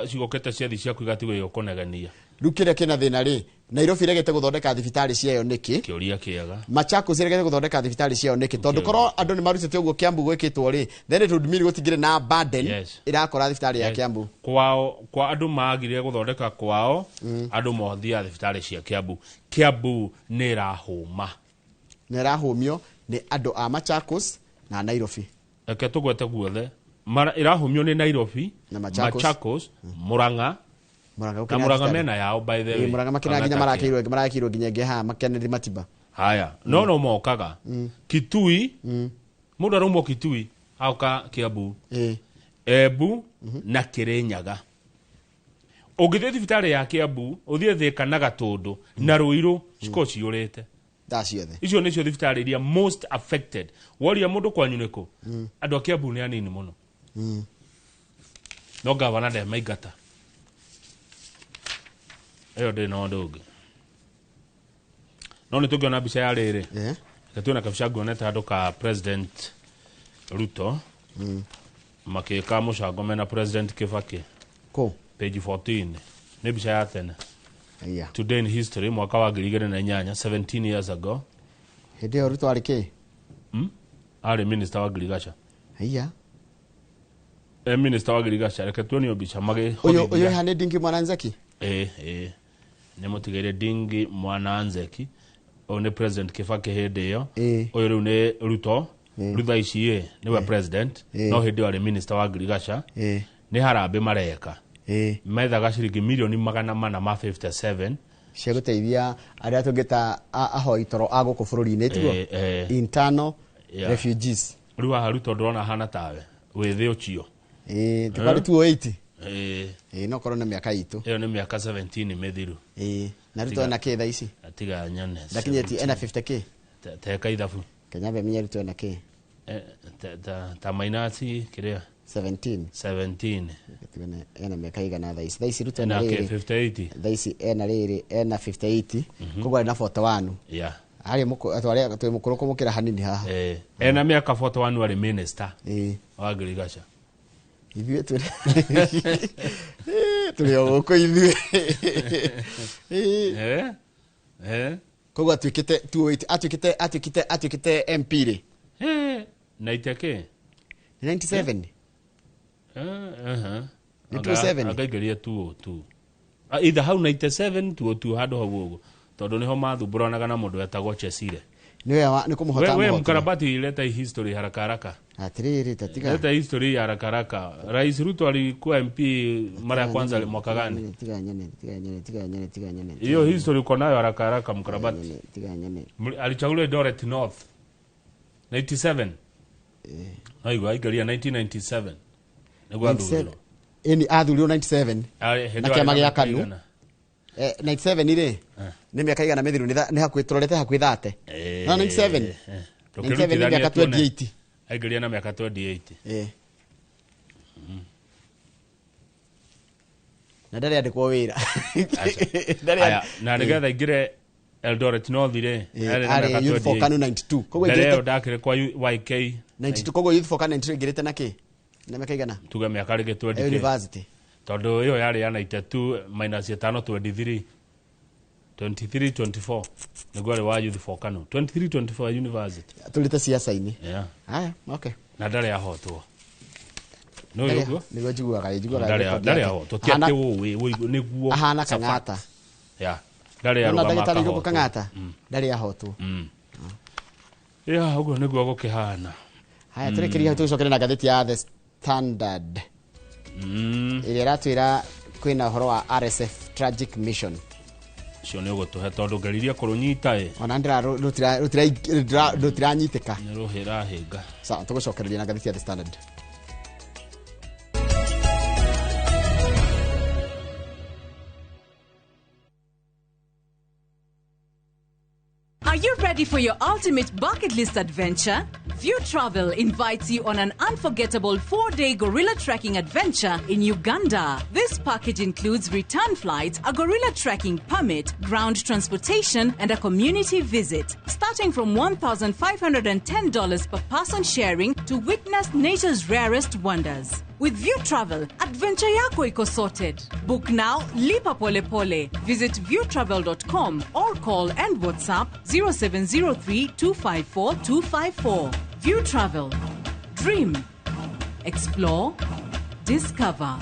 cigũkĩte ciathi ciaku igatigwo igĩkũnegenia. Rĩu kĩrĩa kĩna thĩna rĩ, Nairobi iregete gũthondeka thibitarĩ ciayo nĩkĩ? Kĩũria kĩega. Machakos iregete gũthondeka thibitarĩ ciayo nĩkĩ? Tondũ korwo andũ nĩ marutĩte ũguo Kiambu gwĩkĩtwo rĩ, then it would mean gũtingĩrĩ na burden ĩrakora thibitarĩ ya Kiambu. Kwao kwa andũ magire gũthondeka kwao, andũ mothiaga thibitarĩ cia Kiambu. Kiambu nĩ ĩrahũma. Na ĩrahũmio nĩ andũ a Machakos na Nairobi. Reke tũgwete guothe. Ĩrahũmio nĩ Nairobi, Na Machakos. Machakos, Murang'a. Murang'a Na gũkĩrĩ Murang'a thibitarĩ. mena yao, by the way. Murang'a makĩra nginya Kang'ata. marakĩirwo nginya ĩngĩ haha Kennedy Matiba. Haya no mokaga Kitui. Mũndũ araumwo Kitui aoka Kiambu, Embu na Kirinyaga. Ũngĩthiĩ thibitarĩ ya Kiambu ũthiĩ Thika na Gatũndũ na Ruiru cikorwo ciyũrĩte. Thaa ciothe. Icio nĩcio thibitarĩ iria most affected. Woria mũndũ kwanyu nĩkũ, andũ a Kiambu nĩ anini mũno. No gavana ndemaingata ĩyo ndĩrĩ na ũndũ ũngĩ. No nĩ tũngĩona mbica ya rĩrĩ. Reke tuone kabica nguonete handũ ka President Ruto makĩka mũcango mena President Kibaki. Kũ? Page 14, nĩ mbica ya tene. Aya. Today in history, mwaka wa 2008, 17 years ago. Hĩndĩ ĩyo Ruto arĩ kĩ? Arĩ minister wa ngirigaca. Aya. E minister wa ngirigaca. Reke tuonio mbica Ũyũ magĩhorithia. haha nĩ Ndingi Mwananzeki. Ĩ nĩ mũtigĩre Ndingi Mwananzeki. Ũyũ nĩ President Kibaki hĩndĩ ĩyo. Ũyũ rĩu nĩ Ruto. Rĩu thaa ici ĩ nĩwe president, no hĩndĩ ĩyo arĩ minister wa ngirigaca. Nĩ harambĩ mareka. Methaga ciringi milioni 457 cia gũteithia arĩa tũngĩta ahoi toro a gũkũ bũrũri-inĩ, tiguo? Ĩ. Internal refugees. Rĩu haha Ruto ndĩrona ahana tawe wĩthĩ ũcio. Ĩ tũkarĩ 280. Ĩ. Ĩ no korwo nĩ mĩaka itũ. Ĩyo nĩ mĩaka 17 mĩthiru. Ĩ na Ruto ena kĩ thaa ici? Tiga nyone. Ndakinyĩtie ena 50 k. Teka ithabu. Kenya be menye Ruto ena kĩ. Ta minus kĩrĩa. 17. 17. Tuone ena mĩaka igana thaa ici. Thaa ici Ruto ena ena kĩ rĩrĩ. 58. Thaa ici ena rĩrĩ, ena 58, koguo arĩ na 41. Harĩa atwarĩa twĩ mũkũrũ kũmũkĩra hanini haha. Ena mĩaka 41 arĩ minister wa ngirigaca. Ithuĩ tũrĩ tũrĩ o gũkũ ithuĩ. Koguo atuĩkĩte 208, atuĩkĩte MP rĩ? 90 kĩ? 97. Nĩ 27? Angaingĩria 202. Either hau 97, 202, handũ hau ũguo, tondũ nĩho mathumbũranaga na mũndũ wetagwo Chesire. Nĩwe nĩ kũmũhota We amũhotire. Mkarabati, leta hii history haraka haraka. Atirĩrĩ, tatiga. Leta history ya haraka haraka. Rais Ruto alikuwa MP mara ya kwanza mwaka gani? Tiga nyone, tiga nyone, tiga nyone, tiga nyone. Hiyo history uko nayo haraka haraka, mkarabati? Nyone, tiga nyone. Alichaguliwa Eldoret North 97. Aigua aingĩria 1997 nĩguo athurirwo. Ĩni athurirwo 97 Hĩndĩ na ĩyo kĩama arĩ gĩa na mĩaka KANU. igana? 97 rĩ, nĩ mĩaka igana mĩthiru? Nĩ hakuhĩ, tũrorete hakuhĩ 30. No 97. 97 nĩ mĩaka Tũkĩrutithania tuone. 28. Aingĩria na mĩaka 28. Na ndarĩ andĩkwo wĩra. Aya, na nĩgetha aingĩre Eldoret North rĩ, arĩ na Arĩ mĩaka Youth for 28. KANU 92, koguo Mbere ĩyo aingĩrĩte ndakĩrĩ kwa YK. 92, koguo Youth for KANU 92 aingĩrĩte na kĩ, na mĩaka igana? Tuge mĩaka rĩngĩ 20. University. Tondũ ĩyo yarĩ ya 92 minus ĩtano, 23, 23, 24 nĩguo arĩ wa Youth for KANU, 23, 24 university. Tũrĩte ciaca-inĩ. Yeah. Haya, okay. Na ndarĩ ahotwo nĩ ũguo. Nĩguo njiguaga Ndarĩ record ndarĩ yake. ahotwo ti atĩ ũĩ nĩguo. Ahana It's a fact. Kang'ata. Yeah, ndarĩ Nona arũgama ndagĩtarĩ Irũngũ akahotwo. Kang'ata ndarĩ ahotwo. Yeah, ũguo nĩguo gũkĩhana. Haya, tũrĩkĩrie hau, tũgĩcokere na ngathĩti ya The Standard ĩrĩa ĩratwĩra kwĩna ũhoro wa RSF tragic mission. Ũcio nĩ ũgũtũhe tondũ ngeririe kũrũnyita ĩ. Ona rũtiranyitĩka. Nĩ rũhĩrahĩnga. Sawa, tũgũcokereria na ngathĩti ya The Standard. Are you ready for your ultimate bucket list adventure? View Travel invites you on an unforgettable 4-day gorilla trekking adventure in Uganda. This package includes return flights, a gorilla trekking permit, ground transportation, and a community visit. Starting from $1,510 per person sharing to witness nature's rarest wonders. With View Travel, adventure yako iko sorted. Book now, lipa pole pole. Visit viewtravel.com or call and WhatsApp 0703 254 254. View Travel. Dream. Explore. Discover.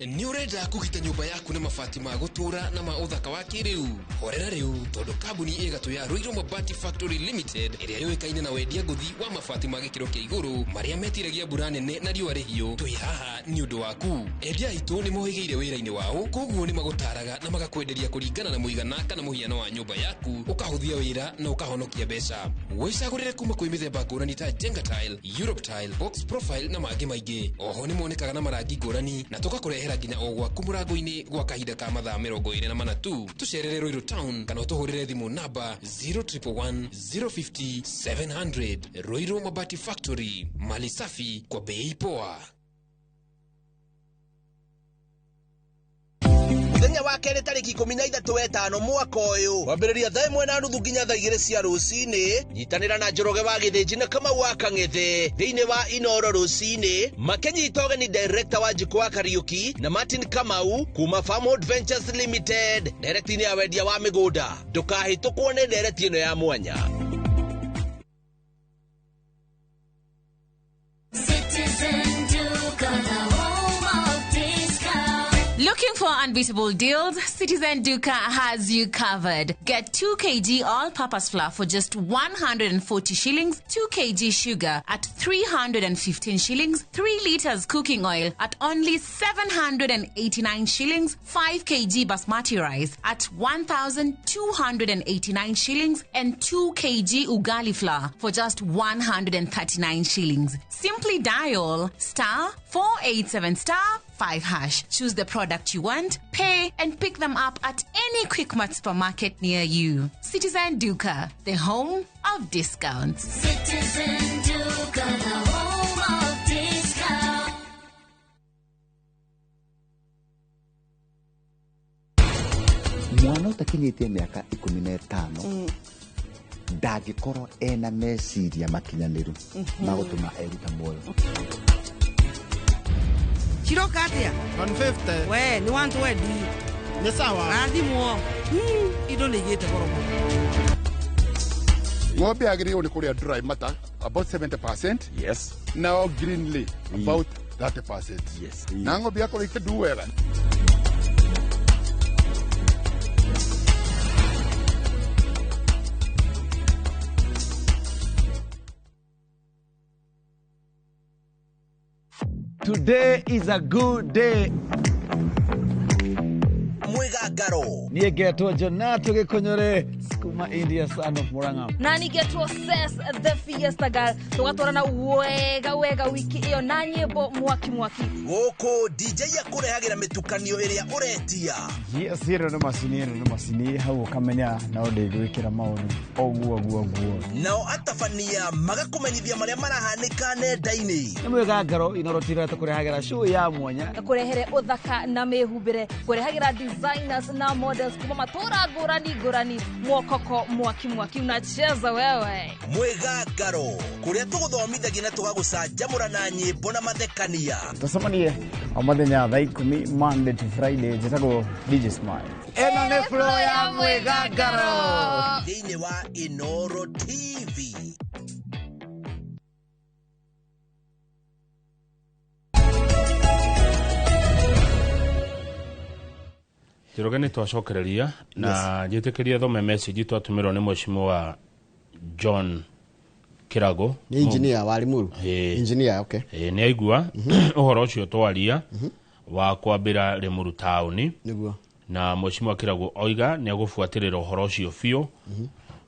Nĩ ũrenda kũgita nyũmba yaku na mabati ma gũtũũra na ma ũthaka wa kĩrĩu? Horera rĩu, tondũ kambuni ĩgatũ ya Ruiru Mabati Factory Limited ĩrĩa yũĩkaine na wendia ngũthi wa mabati ma gĩkĩro kĩa igũrũ marĩa metiragia mbura nene na riũa rĩhiũ, twĩ haha nĩ ũndũ waku. Endia aitũ nĩ mohĩgĩire wĩra-inĩ wao, koguo nĩ magũtaraga na magakwenderia kũringana na mũigana kana mũhiano wa nyũmba yaku, ũkahũthia wĩra na ũkahonokia mbeca. Wĩcagũrĩre kuma kwĩ mĩthemba ngũrani ta Jenga Tile, Europe Tile, Box Profile na mangĩ maingĩ. Oho nĩ monekaga na marangi ngũrani na tũgakũrehera nginya o gwaku mũrango-inĩ gwa kahinda ka mathaa 24 tu. Tũcerere Ruiru Town kana ũtũhũrĩre thimũ namba 0111 050 700. Ruiru Mabati Factory, mali safi kwa bei poa. Mũthenya wa kerĩ tarĩki 13 wetano mwaka ũyũ, kwambĩrĩria thaa 1:30 nginya thaa 2 cia rũcinĩ, nyitanĩra na Njoroge wa Gĩthĩnji na Kamau wa Kang'ethe thĩinĩ wa Inoro rũcinĩ, makĩnyita ũgeni director wa Njikũ wa Kariũki na Martin Kamau kuma Farmhold Ventures Limited, ndereti-inĩ ya wendia wa mĩgũnda. Ndũkahĩtũkwo nĩ ndereti ĩno ya mwanya. Citizen Duka, the home of discount. Looking for unbeatable deals? Citizen Duka has you covered. Get 2 kg all-purpose flour for just 140 shillings, 2 kg sugar at 315 shillings, 3 liters cooking oil at only 789 shillings, 5 kg basmati rice at 1,289 shillings, and 2 kg ugali flour for just 139 shillings. Simply dial *487 *5#. Choose the product you want, pay, and pick them up at any Quickmart supermarket near you. Citizen Duka, the home of discounts. Citizen Duka, the home of discounts. Mwana ũtakinyĩtie mĩaka 15 ndangĩkorwo ena meciria makinyanĩru ma gũtũma eruta muoyo. Chiroka atia? 150. We, ni 120. Ni sawa. Rathimwo. Indo nĩ igĩte goro mũno. Ng'ombe yagĩrĩirwo nĩ kũrĩa dry matter about 70%. Yes. Nao green lay about 30%. Yes. Na ng'ombe yakorwo ikĩndu wega. Today is a good day. Mwigangaro. Niĩ ngetwo Jonato Gĩkũnyũre kuma India, son of Murang'a. Na nĩngetwo Ses the Fiesta Girl. Tũgatwarana wega wega wiki ĩyo na nyĩmbo mwaki mwaki. Gũkũ DJ akũrehagĩra mĩtukanio ĩrĩa ũretia. Yes, ĩno nĩ macini, ĩno nĩ macini, hau ũkamenya no ndĩgwĩkĩra maũndũ oguo guo guo. Nao atabania magakũmenyithia marĩa marahanĩka nenda-inĩ. Nĩ mwĩgangaro Inoro TV tũkũrehagĩra show ya mwanya. Kũrehere ũthaka na mĩhumbĩre, kũrehagĩra designers na models kuma matũra ngũrani ngũrani, mwokoko mwaki mwaki unacheza wewe. Mwĩgangaro kũrĩa tũgũthomithagia na tũgagũcanjamũra na nyĩmbo na mathekania. Tũcemanie o mũthenya thaa 10 Monday to Friday. Njĩtagwo DJ Smile. Ĩno nĩ flow ya mwĩgangaro thĩinĩ wa Inoro TV. Njoroge nĩ twacokereria na njĩtĩkĩria thome message twatũmĩrwo nĩ mheshimiwa John Kirago. Nĩ engineer wa Limuru. Engineer, okay. Nĩ aigua ũhoro ũcio twaria wa kwambĩra Limuru taũni. Nĩguo. Na mheshimiwa Kirago oiga nĩ agũbuatĩrĩra ũhoro ũcio biũ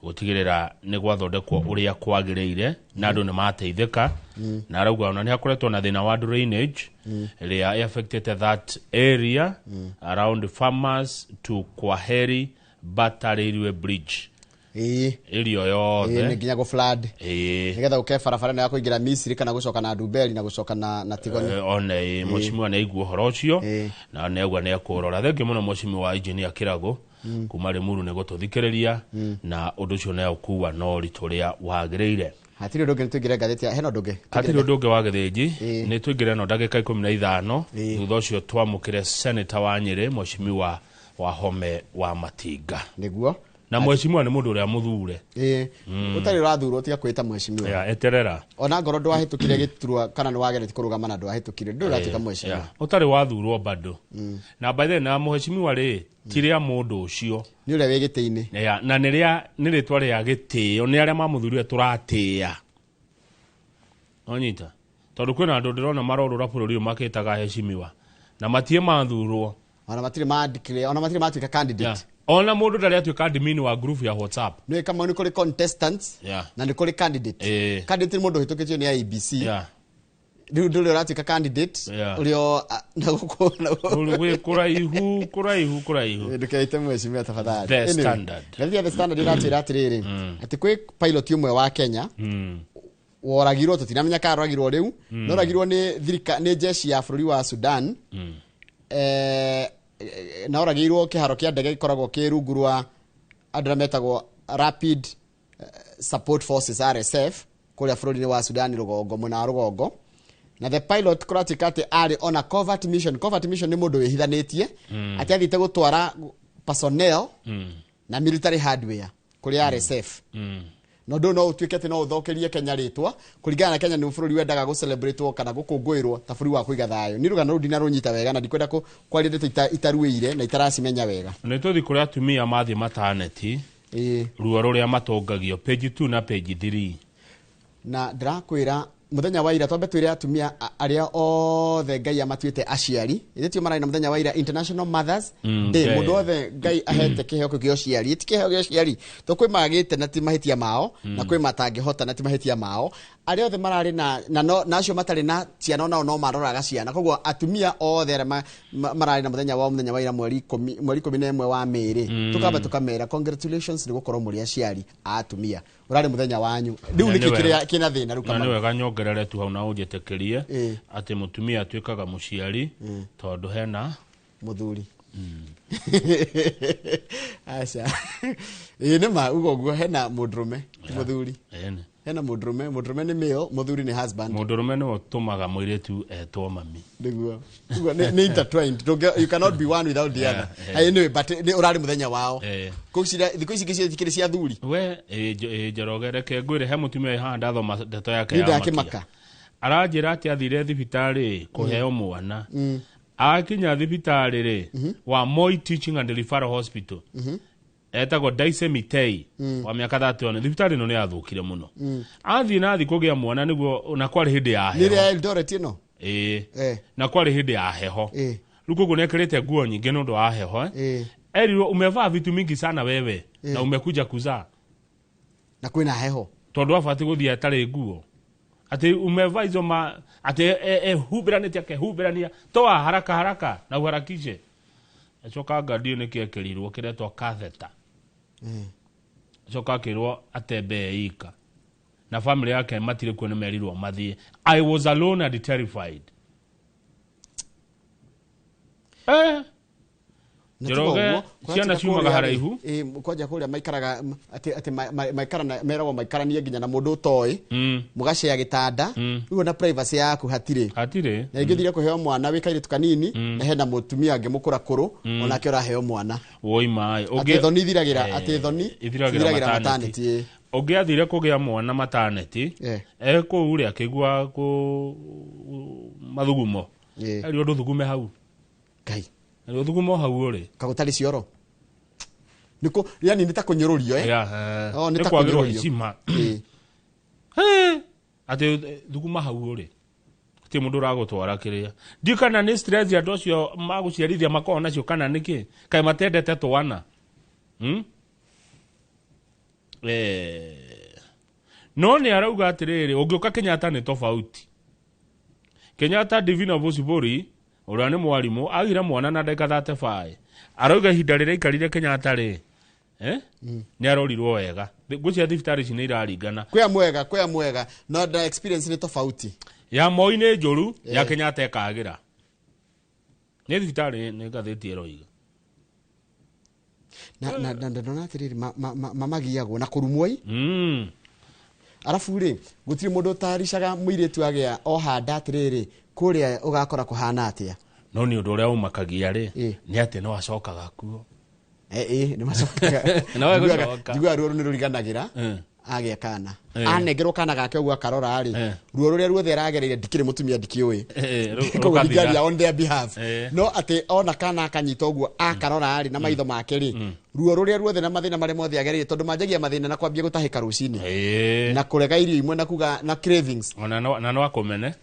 gũtigĩrĩra nĩ gwathondekwo ũrĩa kwagĩrĩire na andũ nĩ mateithĩka. Na arauga ona nĩ hakoretwo na thĩna wa drainage ĩrĩa affected that area around farmers to Kwaheri Bata Railway Bridge. Ĩrio yothe nĩ nginya go flood. Nĩgetha ũke barabara na ya kũingĩra Misiri kana gũcoka na Dubeli na gũcoka na Tigoni. One mheshimiwa nĩ aigua ũhoro ũcio na nĩ aigua nĩ ekũrora. Thengiũ mũno mheshimiwa engineer Kirago kuma Limuru nĩ gũtũthikĩrĩria na ũndũ ũcio nĩ ũkua na ũritũ ũrĩa wagĩrĩire. Hatirĩ ũndũ ũngĩ, nĩtũingĩre ngathĩti hena ũndũ ũngĩ. Hatirĩ ũndũ ũngĩ wa Gĩthĩnji, nĩ tũingĩre no ndagĩka 15 thutha ũcio twamũkĩre senator wa Nyĩrĩ mheshimiwa Wahome wa Matinga. Nĩguo. Na mheshimiwa nĩ mũndũ ũrĩa mũthure. Ũtarĩ ũrathurwo tiga kwĩta mheshimiwa. Yeah, eterera. Ona ngoro ndwahĩtũkire gĩturwa kana nĩ wageretie kũrũgama na ndwahĩtũkire, ndũrĩ ũratuĩka mheshimiwa. Ũtarĩ wathurwo bado. Na by the na mheshimiwa rĩ ti rĩa mũndũ ũcio. Nĩ ũrĩa wĩ gĩtĩ-inĩ. Yeah, na nĩ rĩa nĩ rĩtwa rĩa gĩtĩo, nĩ arĩa mamũthurire tũratĩĩa. Onyita. Tondũ kwĩna andũ ndĩrona marorũra bũrũri ũyũ makĩtaga heshimiwa na matie mathurwo. Ona matirĩ mandĩkire, ona matirĩ matuĩka candidate. Yeah. Ona mũndũ ndarĩ atuĩka admin wa group ya WhatsApp. Nĩ kama nĩ kũrĩ contestants na nĩ kũrĩ candidate. Candidate nĩ mũndũ ũhĩtũkĩtio nĩ IEBC. Rĩu ndũrĩ ũratuĩka candidate ũrĩa na gũkũ wĩ kũraihu kũraihu kũraihu. Ndũkeite mheshimiwa tafadhali. The Standard. Ngathĩti ya The Standard ĩratwĩra atĩrĩrĩ atĩ kwĩ pilot ũmwe wa Kenya woragirwo, tũtinamenya kana oragirwo rĩu, no oragirwo nĩ thirika nĩ jeshi ya bũrũri wa Sudan. Na oragirwo kĩharo kĩa ndege gĩkoragwo kĩ rungu rwa andũ arĩa metagwo Rapid Support Forces RSF kũrĩa bũrũri-inĩ wa Sudan rũgongo, mwena wa rũgongo. Na the pilot kũratuĩka atĩ arĩ on a covert mission. Covert mission nĩ mũndũ wĩhithanĩtie atĩ athiĩte gũtwara personnel na military hardware kũrĩ RSF. Na ũndũ no ũtuĩke atĩ no ũthũkĩrie Kenya rĩtwa kũringana na Kenya nĩ bũrũri wendaga gũcelebrate kana gũkũngũĩrwo ta bũrũri wa kũiga thayũ. Nĩ rũgano rũu ndinarũnyita wega na ndikwenda kwaria ndeto itaruĩire na itaracimenya wega. Nĩ tũthiĩ kũrĩa atumia mathiĩ mataneti ruo rũrĩa matongagio page 2 na page 3. Na ndĩrakwĩra mũthenya wa ira twambe twĩre atumia arĩa othe Ngai amatuĩte aciari. Ithuĩ tio mararĩ na mũthenya wa ira International Mothers Day. Mũndũ wothe Ngai ahete kĩheo kĩu kĩa ũciari, ti kĩheo kĩa ũciari to kwĩ magĩte na ti mahĩtia mao, na kwĩ matangĩhota na ti mahĩtia mao. Arĩa othe mararĩ na acio matarĩ na ciana nao no maroraga ciana. Koguo atumia othe arĩa mararĩ na mũthenya wao mũthenya wa ira mweri 11 wa Mĩĩ, tukamba tukamera congratulations nĩ gũkorwo mũrĩ aciari a atumia. Ũrarĩ mũthenya wanyu. Rĩu nĩkĩ kĩrĩa kĩna thĩna rĩu kama? Na nĩ wega nyongerere tu hau na ũnjĩtĩkĩrie atĩ mũtumia atuĩkaga mũciari tondũ hena mũthuri. Aca. Ĩĩ nĩ ma ugo ũguo hena mũndũrũme ti mũthuri. Hena mũndũrũme, mũndũrũme nĩ male, mũthuri nĩ husband. Mũndũrũme nĩwe ũtũmaga mũirĩtu etwo mami. Nĩguo. Uguo nĩ intertwined. You cannot be one without the other. Anyway, but nĩ ũrarĩ mũthenya wao. Thikũ ici ingĩ cikĩrĩ cia thuri. We Njoroge reke ngwĩre he mũtumia wĩ haha ndathoma ndeto yake ya makia. Aranjĩra atĩ athire thibitarĩ kũheo mwana. Akinya thibitarĩ rĩ wa Moi Teaching and Referral Hospital. Etagwo Daise Mitei wa mĩaka 31. Thibitarĩ ĩno nĩ yathũkire mũno. Athiĩ na athiĩ kũgĩa mwana nĩguo na kwarĩ hĩndĩ ya heho. Nĩ rĩa Eldoret ĩno? Ĩĩ. Na kwarĩ hĩndĩ ya heho. Rĩu koguo nĩekĩrĩte nguo nyingĩ nĩ ũndũ wa heho. Erirwo umevaa vitu mingi sana wewe na umekuja kuzaa. Na kwĩna heho. Tondũ abatiĩ gũthiĩ atarĩ nguo. Atĩ umevaa hizo ma atĩ ehumbĩranĩtie akehumbĩrania toa haraka haraka na uharakishe. Acoka ngadio nĩkĩ ekĩrirwo kĩretwo catheter. Acoka akĩrwo atembee ika. Na family yake matirĩ kuo nĩ merirwo mathiĩ. I was alone and terrified. Njoroge ciana ciumaga haraihu. Kwanja kũrĩa maikaraga atĩ maikarana meragwo maikaranie nginya na mũndũ ũtoĩ. Mũgacea gĩtanda. Rĩu ona privacy yaku hatirĩ. Hatirĩ. Na ingĩthire kũheo mwana wĩ kairĩtu kanini na hena mũtumia angĩ mũkũrakũrũ onake ũraheo mwana. Woi maĩ. Atĩ thoni ithiragĩra, atĩ thoni ithiragĩra maternity. Ũngĩ athire kũgĩa mwana maternity kũu rĩ akĩigua mathugumo. Erirwo ndũthugume hau. Ngai. Rũthugumo hau ũrĩ. Kagũtarĩ cioro. Nĩkũ yani nĩ ta kũnyũrũrio Nĩ ta kwagĩrwo kũnyũrũrio. heshima. Atĩ thuguma hau ũrĩ. Gũtirĩ mũndũ ũragũtwara kĩrĩa. Ndiũ kana nĩ stress andũ acio magũciarithia makoragwo nacio kana nĩkĩ? Kaĩ matendete twana. No nĩ arauga atĩrĩrĩ, ũngĩũka Kenyatta nĩ tofauti. Kenyatta Divina Bosibori ũrĩa nĩ mwarimũ agire mwana na ndagĩka 35. Arauga ihinda rĩrĩa aikarire Kenyatta rĩ nĩ arorirwo wega. Ngwĩciria thibitarĩ ici nĩ iraringana. Kwĩ mwega no the experience nĩ tofauti. Ya Moi nĩ njũru, ya Kenyatta ĩkagĩra. Nĩ thibitarĩ nĩ ngathĩti ĩroiga. Na ndona atĩrĩrĩ mamagiagwo na kũrumwo ĩ. Arabu rĩ gũtirĩ mũndũ ũtaricaga mũirĩtu agĩa oha nda atĩrĩrĩ kũrĩa ũgakora kũhana atĩa. No nĩ ũndũ ũrĩa ũmakagia rĩ nĩ atĩ no acokaga kuo. Nĩ macokaga. No egũcoka. Njiguaga ruo rũu nĩ rũriganagĩra agĩa kana. Anengerwo kana gake ũguo akarora rĩ, ruo rũrĩa ruothe aragereire ndikĩrĩ mũtumia ndikĩũĩ. Koguo rũgathira. ndingĩaria on their behalf. No atĩ ona kana akanyita ũguo akarora rĩ na maitho make rĩ, ruo rũrĩa ruothe na mathĩna marĩa mothe agereire, tondũ manjagia mathĩna na kwambia gũtahĩka rũcinĩ na kũrega irio imwe na kuga na cravings. Ona na no akũmene.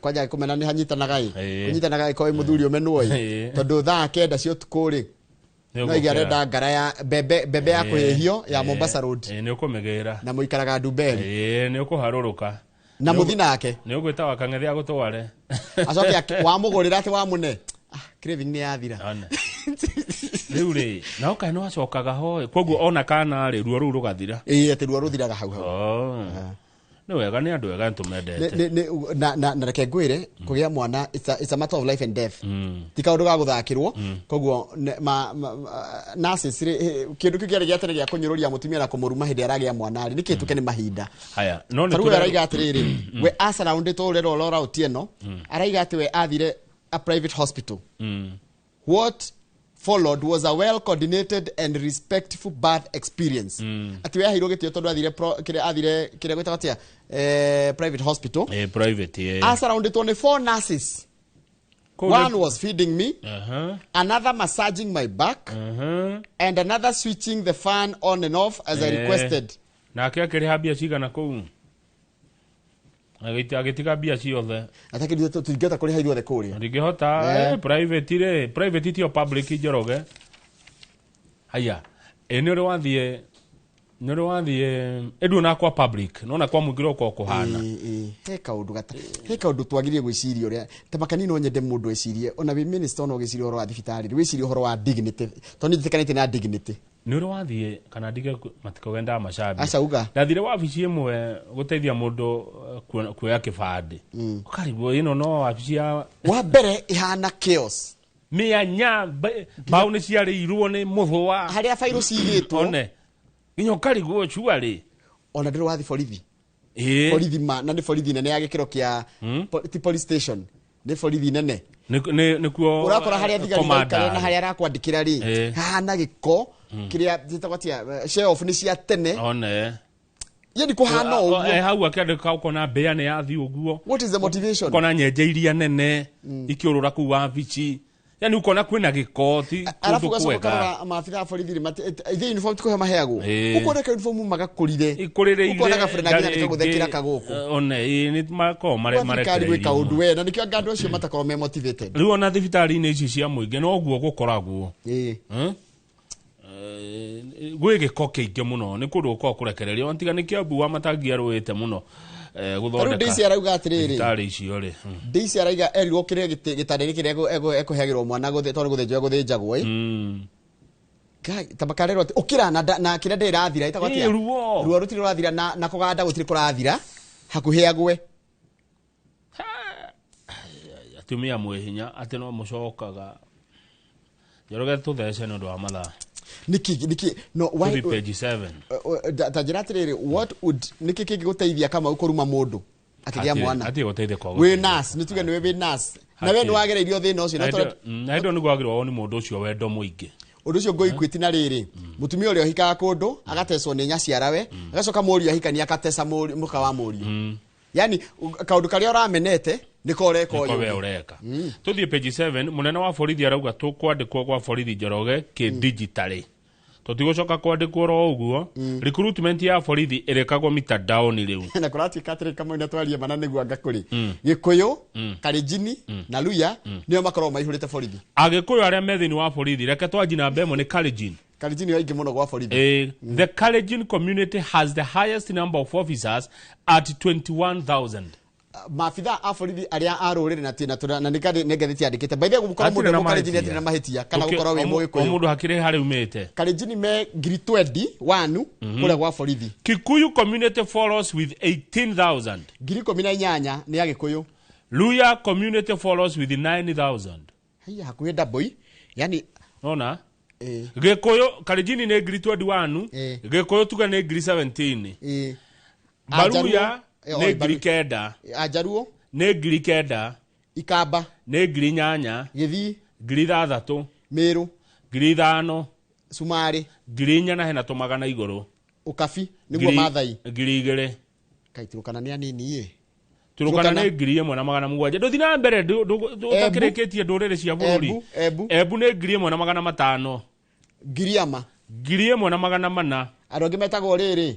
Kwanja kũmena nĩ hanyitanaga ĩ, kũnyitanaga ĩ ko wĩ mũthuri ũmenwo ĩ, tondũ thaa 9 cia ũtukũ rĩ, Nĩ no iga ũgũkĩra. arenda ngara ya mbembe, mbembe ya kũhĩhio ya Mombasa Road. Nĩ ũkũmĩgĩra. Na mũikaraga Ndumberi. Nĩ ũkũharũrũka. Na mũthi nake. Nĩ ũgwĩta wakang'ethe agũtware. Acoke wamũgũrĩra atĩ wamũne, craving nĩ yathira. One. Rĩu rĩ, na ũkae nĩ wacokaga ho ĩ, koguo ona kana rĩ, ruo rũu rũgathira. Ĩĩ, atĩ ruo rũthiraga hau hau. Oh. Nĩ wega, nĩ andũ ega, nĩ tũmendete. Na reke ngwĩre, kũgĩa mwana it's a matter of life and death. Ti kaũndũ ga gũthakĩrwo. Koguo nurses rĩ, kĩndũ kĩu kĩarĩ gĩa tene gĩa kũnyũrũria mũtumia na kũmũruma hĩndĩ aragĩa mwana rĩ, nĩ kĩhĩtũke nĩ mahinda. Haya, no nĩ Tarĩu we araiga atĩrĩrĩ, we asurroundĩtwo ũrerwo Laura Otieno araiga atĩ we athire a private hospital. What followed was a well coordinated and respectful birth experience. Atĩ we aheirwo gĩtĩo tondũ athire kĩrĩa athire, kĩrĩa gwĩtagwo atĩa, private hospital. Private. Asurroundĩtwo nĩ four nurses. One was feeding me, another massaging my back, and another switching the fan on and off as I requested. Nake akĩrĩha mbia cigana kũu? Agĩtiga mbia ciothe. Atakĩrĩ tũtingĩhota kũrĩha ithuothe kũrĩa. Ndingĩhota. Private rĩ, private tio public, Njoroge. Haya, ĩ nĩ ũrĩ wathiĩ, nĩ ũrĩ wathiĩ ĩndu ona kwa public nona kwa mũingĩ ũkorwo kũhana. Ĩ, he kaũndũ gata, he kaũndũ twagĩrĩire gwĩciria ũrĩa ta makani. No nyende mũndũ ecirie, ona wĩ minister, ona ũgĩciria ũhoro wa thibitarĩ, wĩcirie ũhoro wa dignity, tondũ nĩ njĩtĩkanĩtie na dignity. Nĩ ũrĩ wathiĩ kana ndige matikũgenda macambia? Aca, uga. Ndathire wabici ĩmwe gũteithia mũndũ kuoya kĩbandĩ. Ũkarigwo ĩno no wabici ya Wa mbere ihana chaos. Mĩanya mbaũ nĩ ciarĩirwo nĩ mũthũa. Harĩa bairũ cigĩtwo. One nginya ũkarigwo cuarĩ. Ona ndĩrĩ wathi borithi. Borithi ma na nĩ borithi nene ya gĩkĩro kĩa ti police station, nĩ borithi nene. Nĩkuo Ũrakora harĩa thigari commander iraikara na harĩa arakwandĩkĩra rĩ, hahana gĩko. Kĩrĩa gĩtagwo atĩa, shelf nĩ cia tene. One. Yani kũhana ũguo. Hau akĩandĩka ũkona mbĩa nĩ yathi ũguo. What is the motivation? Ũkona nyenje iria nene ikĩũrũra kũu wabici, yani ũkona kwĩna gĩko, ti Arabu kũndũ ũgacoka kwega. ũkarora maabitha a borithi rĩ, ithe uniform ti kũheo maheagwo. Ũkona ka uniform magakũrire. Ikũrĩrĩire. Ũkona gaburana nginya Ndarĩ nĩkagũthekĩra ĩngĩ, kagũkũ. One ĩ, nĩ makoragwo Gwa thirikari gwĩ marekereirio. kaũndũ we na nĩkĩo anga andũ acio matakorwo me motivated. Rĩu ona thibitarĩ-inĩ ici cia mũingĩ noguo gũkoragwo. Gwĩ gĩko kĩingĩ mũno, nĩ kũndũ gũkoragwo kũrekererio tiga nĩ Kĩambu wa matangi arũĩte mũno Tarĩu gũthondeka Daisy arauga atĩrĩrĩ, thibitarĩ icio rĩ. Daisy arauga erirwo kĩrĩa gĩtanda-inĩ kĩrĩa ekũheagĩrwo mwana tondũ gũthĩnjwo egũthĩnjagwo ĩ. Ngai, ta makarerwo atĩ ũkĩra na na kĩrĩa ndĩrĩ ĩrathira ĩtagwo atĩa? Ruo. Ruo rũtirĩ rũrathira na kũganda gũtirĩ kũrathira hakuhĩ agwe. Atumia mwĩ hinya atĩ no mũcokaga. Njoroge, tũthece nĩ ũndũ wa mathaa. Nĩkĩ no why Tũthiĩ page 7. Ta njĩra atĩrĩrĩ, what would nĩkĩ kĩngĩgũteithia Kamau kũruma mũndũ akĩgĩa mwana? Atirĩ gũteithia kwa Wĩ nurse, nĩ tuge nĩwe wĩ nurse na we Hatirĩ. nĩ wagereirio thĩna ũcio na Na hĩndĩ ĩyo nĩguo wagĩrĩirwo nĩ mũndũ ũcio wendo mũingĩ. Ũndũ ũcio ngũikwĩti na rĩrĩ, mũtumia ũrĩa ũhikaga kũndũ agatecwo nĩ nyaciarawe, agacoka mũriũ ahikania akateca mũka wa mũriũ, yani kaũndũ karĩa ũramenete nĩko ũreka. Nĩko ũyũ we ũngĩ. Ũreka. Tũthiĩ page 7. Mũnene wa borithi arauga tũkwandĩkwo gwa borithi, Njoroge, kĩ-digitally, tũtigũcoka kwandĩkwo ro ũguo. Recruitment ya borithi ĩrĩkagwo mitandaoni rĩu. Na kũratuĩka atĩrĩ, Kamau, na twarie mana nĩguo anga kũrĩ Gĩkũyũ, Kalenjini na Luya nĩo makoragwo maihũrĩte borithi. Agĩkũyũ arĩa me thĩinĩ wa borithi, reke twanji namba ĩmwe nĩ Kalenjin. Kalenjini aingĩ mũno gwa borithi. The Kalenjin community has the highest number of officers at 21,000. Maabitha a borithi arĩa a rũrĩrĩ na na nĩ ngathĩti yandĩkĩte by the way gũkorwo Hatirĩ mũndũ na Mũkalenjini mahĩtia. atirĩ na mahĩtia kana gũkorwo wĩ O Mũgĩkũyũ. mũndũ hakĩrĩ harĩa umĩte. Kalenjini me 21,000 kũrĩa gwa borithi. Kikuyu community follows with 18,000. 18,000 nĩ Agĩkũyũ. Luya community follows with 9,000. Haiya, hakuhĩ double yani. Nona Gĩkũyũ Kalenjini nĩ ngiri 21, Gĩkũyũ tuge nĩ ngiri 17, Baruya nĩ 9,000. Ajaruo nĩ 9,000. Ikamba nĩ 8,000. Gĩthii 6,000. Mĩrũ 5,000. Cumarĩ. 4,000 na hena tũmagana igũrũ. Ũkabi nĩguo Maathai. 2,000. Kai Turukana nĩ anini ĩ. Turukana nĩ 1,700. Ndũthi na mbere ũtakĩrĩkĩtie ndũrĩrĩ cia bũrũri. Embu. Embu nĩ 1,500. Ngiriama. 1,400. Andũ angĩ metagwo rĩrĩ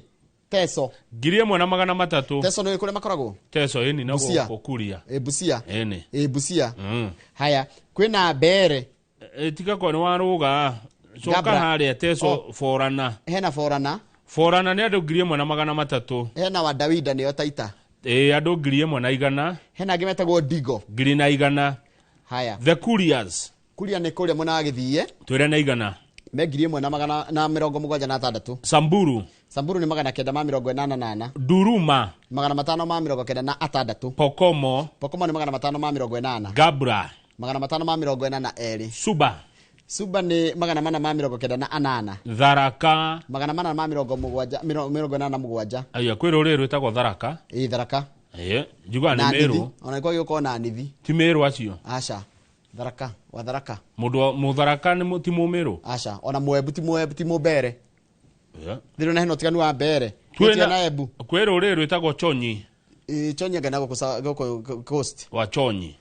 Teso. 1,300. Teso nĩ kũrĩa makoragwo? Teso ĩni na Busia. gũkũ Kuria. Busia. Ĩni. Busia. Haya, kwĩna Mbere. Tiga kwa nĩ warũga. Coka Gabra. harĩa Teso Forana. Hena Forana. Forana nĩ andũ 1,300. Hena Wadawida nĩo Taita. Andũ 1,100. Hena angĩ metagwo Digo. 1,100. Haya. The Kurias. Kuria nĩ kũrĩa mwena wa Gĩthiĩ. Twĩre na igana. Me 1,176. Samburu. Samburu nĩ 984. Duruma. 596. Pokomo. Pokomo nĩ 580. Gabra. 542. Suba. Suba nĩ 498. Tharaka. 487. Aya kwĩ rũrĩrĩ rwĩtagwo Tharaka. Ĩ Tharaka. Ĩĩ, njugaga Na nĩ Meru. Nithi. Ona nĩ kwagĩrĩirwo gũkorwo na Nithi. Ti Meru acio. Aca. Tharaka, wa Tharaka. Mũndũ Mũtharaka nĩ ti Mũmĩrũ. Aca, ona Mũembu ti Mũembu ti Mũmbere. Yeah. Thĩrĩ na hena ũtiganu wa Mbere. Kwĩna na Embu. Kwĩ rũrĩrĩ rwĩtagwo Chonyi. Ĩ Chonyi anga na gũkũ coast. Wa Chonyi.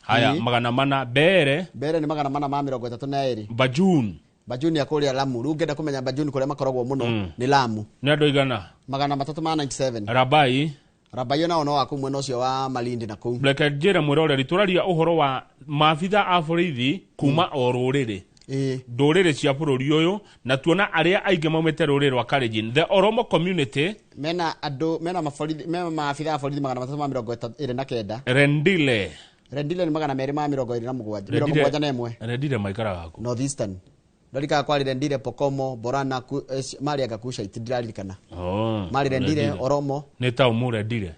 Haya, Ĩĩ. 400 Mbere. Mbere nĩ 432. Bajun. Bajun ya kũrĩa Lamu. Rĩu ngĩenda kũmenya Bajun kũrĩa makoragwo mũno nĩ Lamu. Nĩ andũ igana. 397. Rabai. Rabai nao no wa kũu mwena ũcio wa Malindi na kũu. Reke njĩre mwĩroreri tũraria ũhoro wa maabitha a borithi kuma o rũrĩrĩ. Ndũrĩrĩ cia bũrũri ũyũ na tuona arĩa aingĩ maumĩte rũrĩrĩ rwa Kalenjin. The Oromo community mena andũ mena maborithi mena maabitha a borithi 329. Rendile. Rendile nĩ 227. Rendile maikaraga kũ? North Eastern. Ndarikaga kwarĩ Rendile, Pokomo, Borana, marĩ anga Kushite ndirarikana. Marĩ Rendile, Oromo. Nĩ taumu Rendile.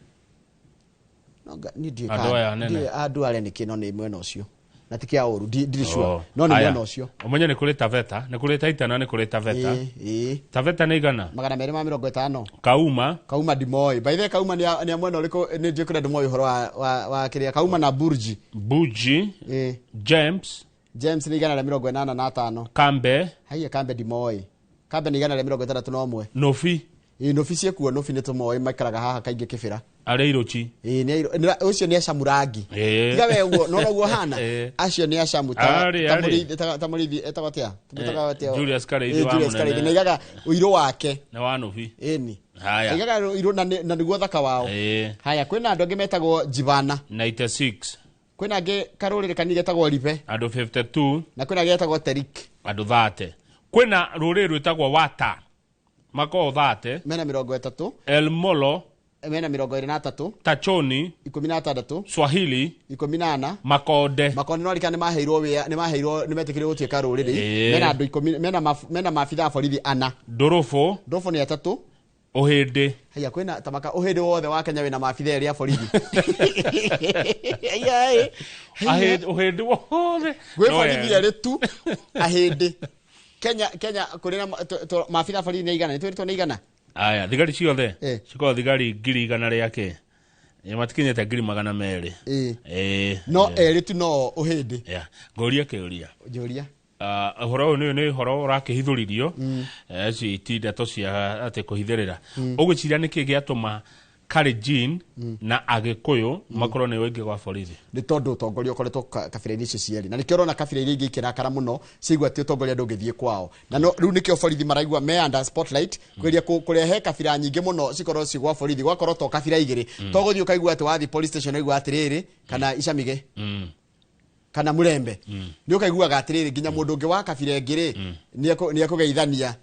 No niĩ ndiũĩ Andũ aya anene. ndiũĩ andũ arĩa nĩkĩ no nĩ mwena ũcio. Na ti kĩa ũru, ndirĩ sure. No nĩ mwena ũcio. Ũmenye nĩ kũrĩ Taveta, nĩ kũrĩ Taita na nĩ kũrĩ Taveta. Ĩĩ. Taveta nĩ igana. 250. Kauma. Kauma ndimoĩ. By the way, Kauma nĩ a mwena ũrĩkũ nĩ njũĩ kũrĩa ndimoĩ ũhoro wa kĩrĩa Kauma na Burji. Buji. James. James nĩ 185. Kambe. Haiya Kambe ndimoĩ. Kambe nĩ 161. Nobi. Ĩĩ Nobi ciĩkuo, Nobi nĩ tũmoĩ maikaraga haha kaingĩ Kĩbĩra. Arĩa Irochi. Ĩĩ nĩ ũcio nĩ Acamurangi. Tiga we ũguo, no ũguo hana. Acio nĩ Acamu ta ta mũrĩithi etagwo atĩa? Tũmwĩtaga atĩa? Julius Karĩithi wa Julius mũnene. Karĩithi na aigaga ũirũ wake. Nĩ wa Nobi. Ĩni. Haya. Aigaga ũirũ na nĩguo thaka wao. Haya kwĩna andũ angĩ metagwo Jibana. 96. Kwĩna angĩ karũrĩrĩ kanini getagwo Ribe. Andũ 52. Na kwĩna angĩ getagwo Terik. Andũ 30. Kwĩna rũrĩrĩ rwĩtagwo Wata. Makoragwo 30. Mena 30. El Molo. Mena 23. Tachoni. 16. Swahili. 14. Makonde. Makonde no arikana nĩmaheirwo wĩa nĩmaheirwo nĩmetĩkĩrire gũtuĩka rũrĩrĩ. Mena andũ 10 mena maabitha a borithi 4. Ndũrũbũ. Ndũrũbũ nĩ 3. Ũhĩndĩ. Haya kwĩna tamaka ũhĩndĩ wothe wa Kenya wĩna maabitha erĩ a borithi. Ũhĩndĩ wothe. Gwĩ borithi erĩ tu ahĩndĩ. Kenya kũrĩ na maabitha a borithi nĩ igana, nĩ twĩrĩtwo nĩ igana. Aya, thigari ciothe cikoragwo thigari 100,000 rĩake. Matikinyĩte 200,000. No erĩ tu no ũhĩndĩ. Ngũria kĩũria. Njũria. Ũhoro ũyũ nĩ ũhoro ũrakĩhithũririo. Ici ti ndeto cia atĩ kũhithĩrĩra. Ũgwĩciria nĩkĩ gĩatũma Kalenjin na Agĩkũyũ makorwo nĩ ũingĩ gwa borithi? Nĩ tondũ ũtongoria ũkoretwo kabira-inĩ icio cierĩ. Na nĩkĩo ũrona kabira iria ingĩ ikĩrakara mũno ciaigua atĩ ũtongoria ndũngĩthiĩ kwao. Na rĩu nĩkĩo borithi maraigua me under spotlight kwĩria kũrehe kabira nyingĩ mũno cikorwo ci gwa borithi gwakorwo to kabira igĩrĩ. To gũthiĩ ũkaigua atĩ wathiĩ police station ũraigua atĩrĩrĩ kana Icamige kana Mũrembe. Nĩ ũkaiguaga atĩrĩrĩ nginya mũndũ ũngĩ wa kabira ĩngĩ rĩ nĩ ekũgeithania.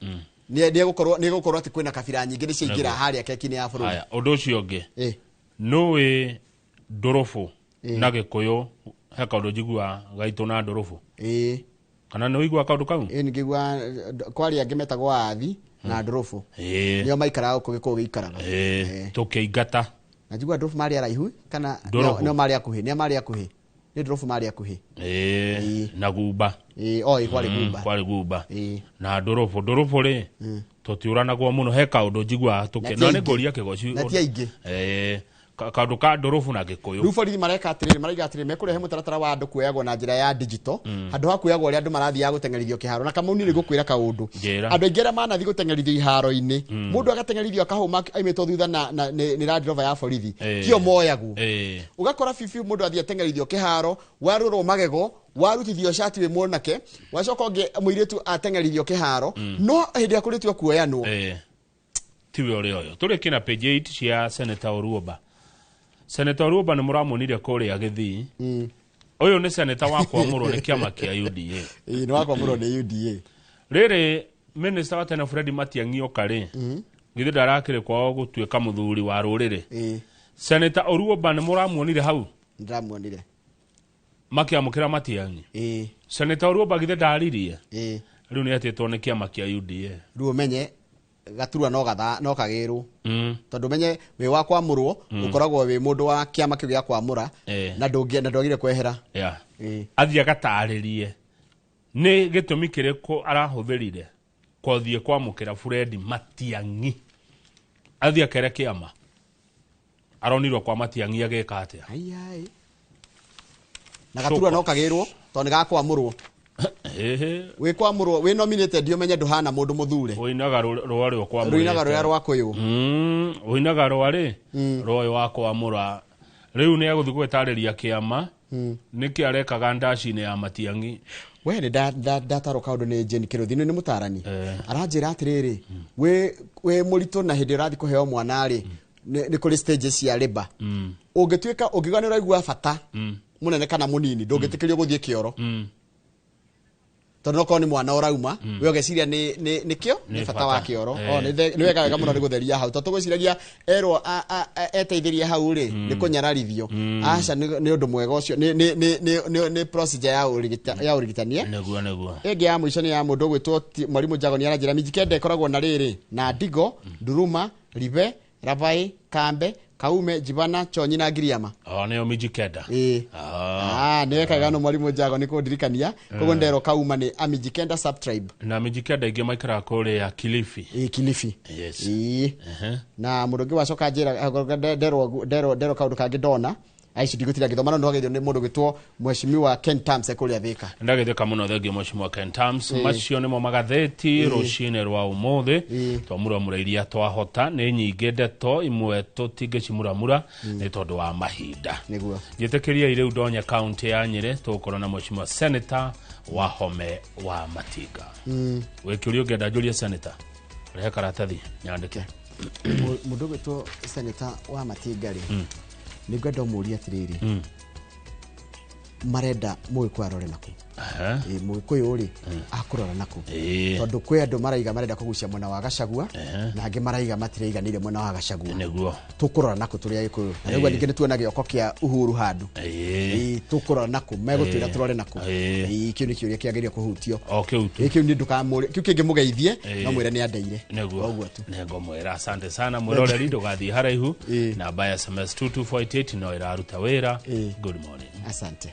Nĩ gũkorwo atĩ kwĩna kabira nyingĩ nĩ ciaingĩra harĩa keki-inĩ ya bũrũri. Haya, ũndũ ũcio ũngĩ. Nũĩ Ndũrũbũ na Gĩkũyũ he kaũndũ njiguaga gaitũ na Ndũrũbũ. Kana nĩ ũiguaga kaũndũ kau? Ĩĩ nĩngĩigua kwarĩ angĩ metagwo Athi na Ndũrũbũ. Nĩo maikaraga gũkũ Gĩkũyũ gĩikaraga. Tũkĩingata. Na njigua Ndũrũbũ marĩ araihu kana nĩo marĩ akuhĩ, nĩo marĩ akuhĩ. Nĩ Ndũrũbũ marĩ akuhĩ. Na Gumba. Oi kwarĩ Gumba. Kwarĩ Gumba. Na Ndũrũbũ, Ndũrũbũ rĩ tũtiũranagwo mũno he kaũndũ njiguaga tũkĩ. No nĩ ngũria kĩgoci. Na ti aingĩ. Kaũndũ ka ndũrũbu na Gĩkũyũ. Rĩu borithi mareka atĩrĩrĩ, maraiga atĩrĩrĩ, mekũrehe mũtaratara wa andũ kuoyagwo na njĩra ya digital, handũ ha kuoyagwo ũrĩa andũ marathiaga gũteng'erithio kĩharo. Na Kamau, nĩ gũkwĩra kaũndũ. Njĩra. Andũ aingĩ arĩa manathiĩ gũteng'erithio iharo-inĩ, mũndũ agateng'erithio akahũma aimĩtwo thutha na nĩ Land Rover ya borithi, tio moyagwo. Ũgakora bibiũ mũndũ athiĩ ateng'erithio kĩharo, warũrwo magego, warutithio cati wĩ mwanake, wacoka ũngĩ mũirĩtu ateng'erithio kĩharo, no hĩndĩ ĩrĩa kũrĩtua kuoyanwo, Tiwe ũrĩa ũyũ tũrĩ kĩna page 8 cia Senator Oruoba. Senator Oruoba nĩ mũramuonire kũrĩa Gĩthii. Ũyũ nĩ senator wa kwamũrwo nĩ kĩama kĩa UDA. Ĩĩ, nĩ wakwamũrwo nĩ UDA. Rĩrĩ minister wa tene Fred Matiang'i oka rĩ, githĩ ndarakĩrĩ kwao gũtuĩka mũthuri wa rũrĩrĩ? Senator Oruoba nĩ mũramuonire hau? Ndĩramuonire. Makĩamũkĩra Matiang'i. Senator Oruoba githĩ ndaririe? Rĩu nĩ etĩtwo nĩ kĩama kĩa UDA. Rĩu ũmenye gaturwa no gatha no kagĩrwo, tondũ menye wĩ wa kwamũrwo, ũkoragwo wĩ mũndũ wa kĩama kĩu gĩa kwamũra, na ndũngĩ na ndwagire kwehera. Athiĩ agatarĩrie nĩ gĩtũmi kĩrĩkũ arahũthĩrire kwathiĩ kwamũkĩra Fred Matiang'i. Athiĩ akere kĩama aronirwo kwa Matiang'i agĩka atĩa. Ai, na gaturwa no kagĩrwo tondũ nĩ gakwamũrwo. Wĩ kwamũrwo, wĩ nominated, ũmenye ndũhana mũndũ mũthure. Ũinaga rũa rĩ ũkwamũrĩte. Rũinaga rũrĩa rwakũyũ. Ũinaga rũa rĩ rũa ũyũ wa kwamũra. Rĩu nĩ egũthiĩ gwĩtarĩria kĩama nĩkĩ arekaga ndaci-inĩ ya Matiang'i. We nĩ ndatarwo kaũndũ nĩ Jane Kĩrũthi, nĩ mũtarani, aranjĩra atĩrĩrĩ, wĩ mũritũ na hĩndĩ ũrathiĩ kũheo mwana rĩ, nĩ kũrĩ stages cia labour. Ũngĩtuĩka ũngiuga nĩ ũraigua bata mũnene kana mũnini, ndũngĩtĩkĩrio gũthiĩ kĩoro, tondũ nokorwo nĩ mwana ũrauma, we ũgeciria nĩ kĩo nĩ bata wa kĩoro. O nĩ wega wega mũno nĩ gũtheria hau, tondũ tũgwĩciragia erwo eteithĩrie hau rĩ, nĩ kũnyararithio. Aca, nĩ ũndũ mwega ũcio, nĩ procedure ya ũrigitani, eh? Nĩguo, nĩguo. Ĩngĩ ya mũico nĩ ya mũndũ ũgwĩtwo Mwarimũ Njagoni, aranjĩra Mijikenda ĩkoragwo na rĩrĩ na Ndigo, Nduruma, Ribe, Rabai, Kambe, Kaume, Jibana, Chonyi na Ngiriama. O nĩyo Mijikenda. Ĩĩ. Ah, nĩ wekaga no Mwarimũ Njago nĩ kũndirikania. Koguo nderwo Kauma nĩ Amijikenda subtribe. Na Mijikenda aingĩ maikaraga kũrĩa Kilifi. Ĩĩ, Kilifi. Yes. Ĩĩ. Na mũndũ ũngĩ wacoka njĩra nderwo kaũndũ kangĩ ndona aici ndigũtinda ngĩthoma, no nĩwageithio nĩ mũndũ gwĩtwo Mheshimiwa Ken Tams kũrĩa Thĩka. Ndagĩthĩka mũno, thengiũ Mheshimiwa Ken Tams. Macio nĩmo magathĩti rũcinĩ rwa ũmũthĩ. Twamuramura iria twahota, nĩ nyingĩ ndeto imwe tũtingĩcimuramura nĩ tondũ wa mahinda. Nĩguo. Njĩtĩkĩriai rĩu ndonye kaunti ya Nyĩrĩ, tũgũkorwo na Mheshimiwa Senator Wahome wa Matinga. Wĩkĩũria ũngĩenda njũrie Senator, rehe karatathi nyandĩke. Mũndũ ũgwĩtwo Senator wa Matinga rĩ, nĩ ngwenda ũmũrie atĩrĩrĩ, marenda Mũgĩkũyũ arore nakũ? Ĩ, Mũgĩkũyũ rĩ, akũrora nakũ? Tondũ kwĩ andũ maraiga marenda kũgucia mwena wa Gachagua, na angĩ maraiga matiraiganĩire mwena wa Gachagua. Tũkũrora nakũ tũrĩ Agĩkũyũ? Na nĩguo ningĩ nĩ tuona gĩoko kĩa Uhuru handũ. Ĩ, tũkũrora nakũ? Megũtwĩra tũrore nakũ? Ĩ, kĩu nĩ kĩũria kĩagĩrĩire kũhutio. O kĩu tu. Ĩ, kĩu nĩ ndũkamũrie, kĩu kĩngĩ mũgeithie, no mwĩre nĩ andeire. Nĩguo, nĩngũmwĩra. Asante sana mwĩroreri, ndũgathiĩ haraihu. Namba ya SMS 22488 no ĩraruta wĩra. Good morning. Asante.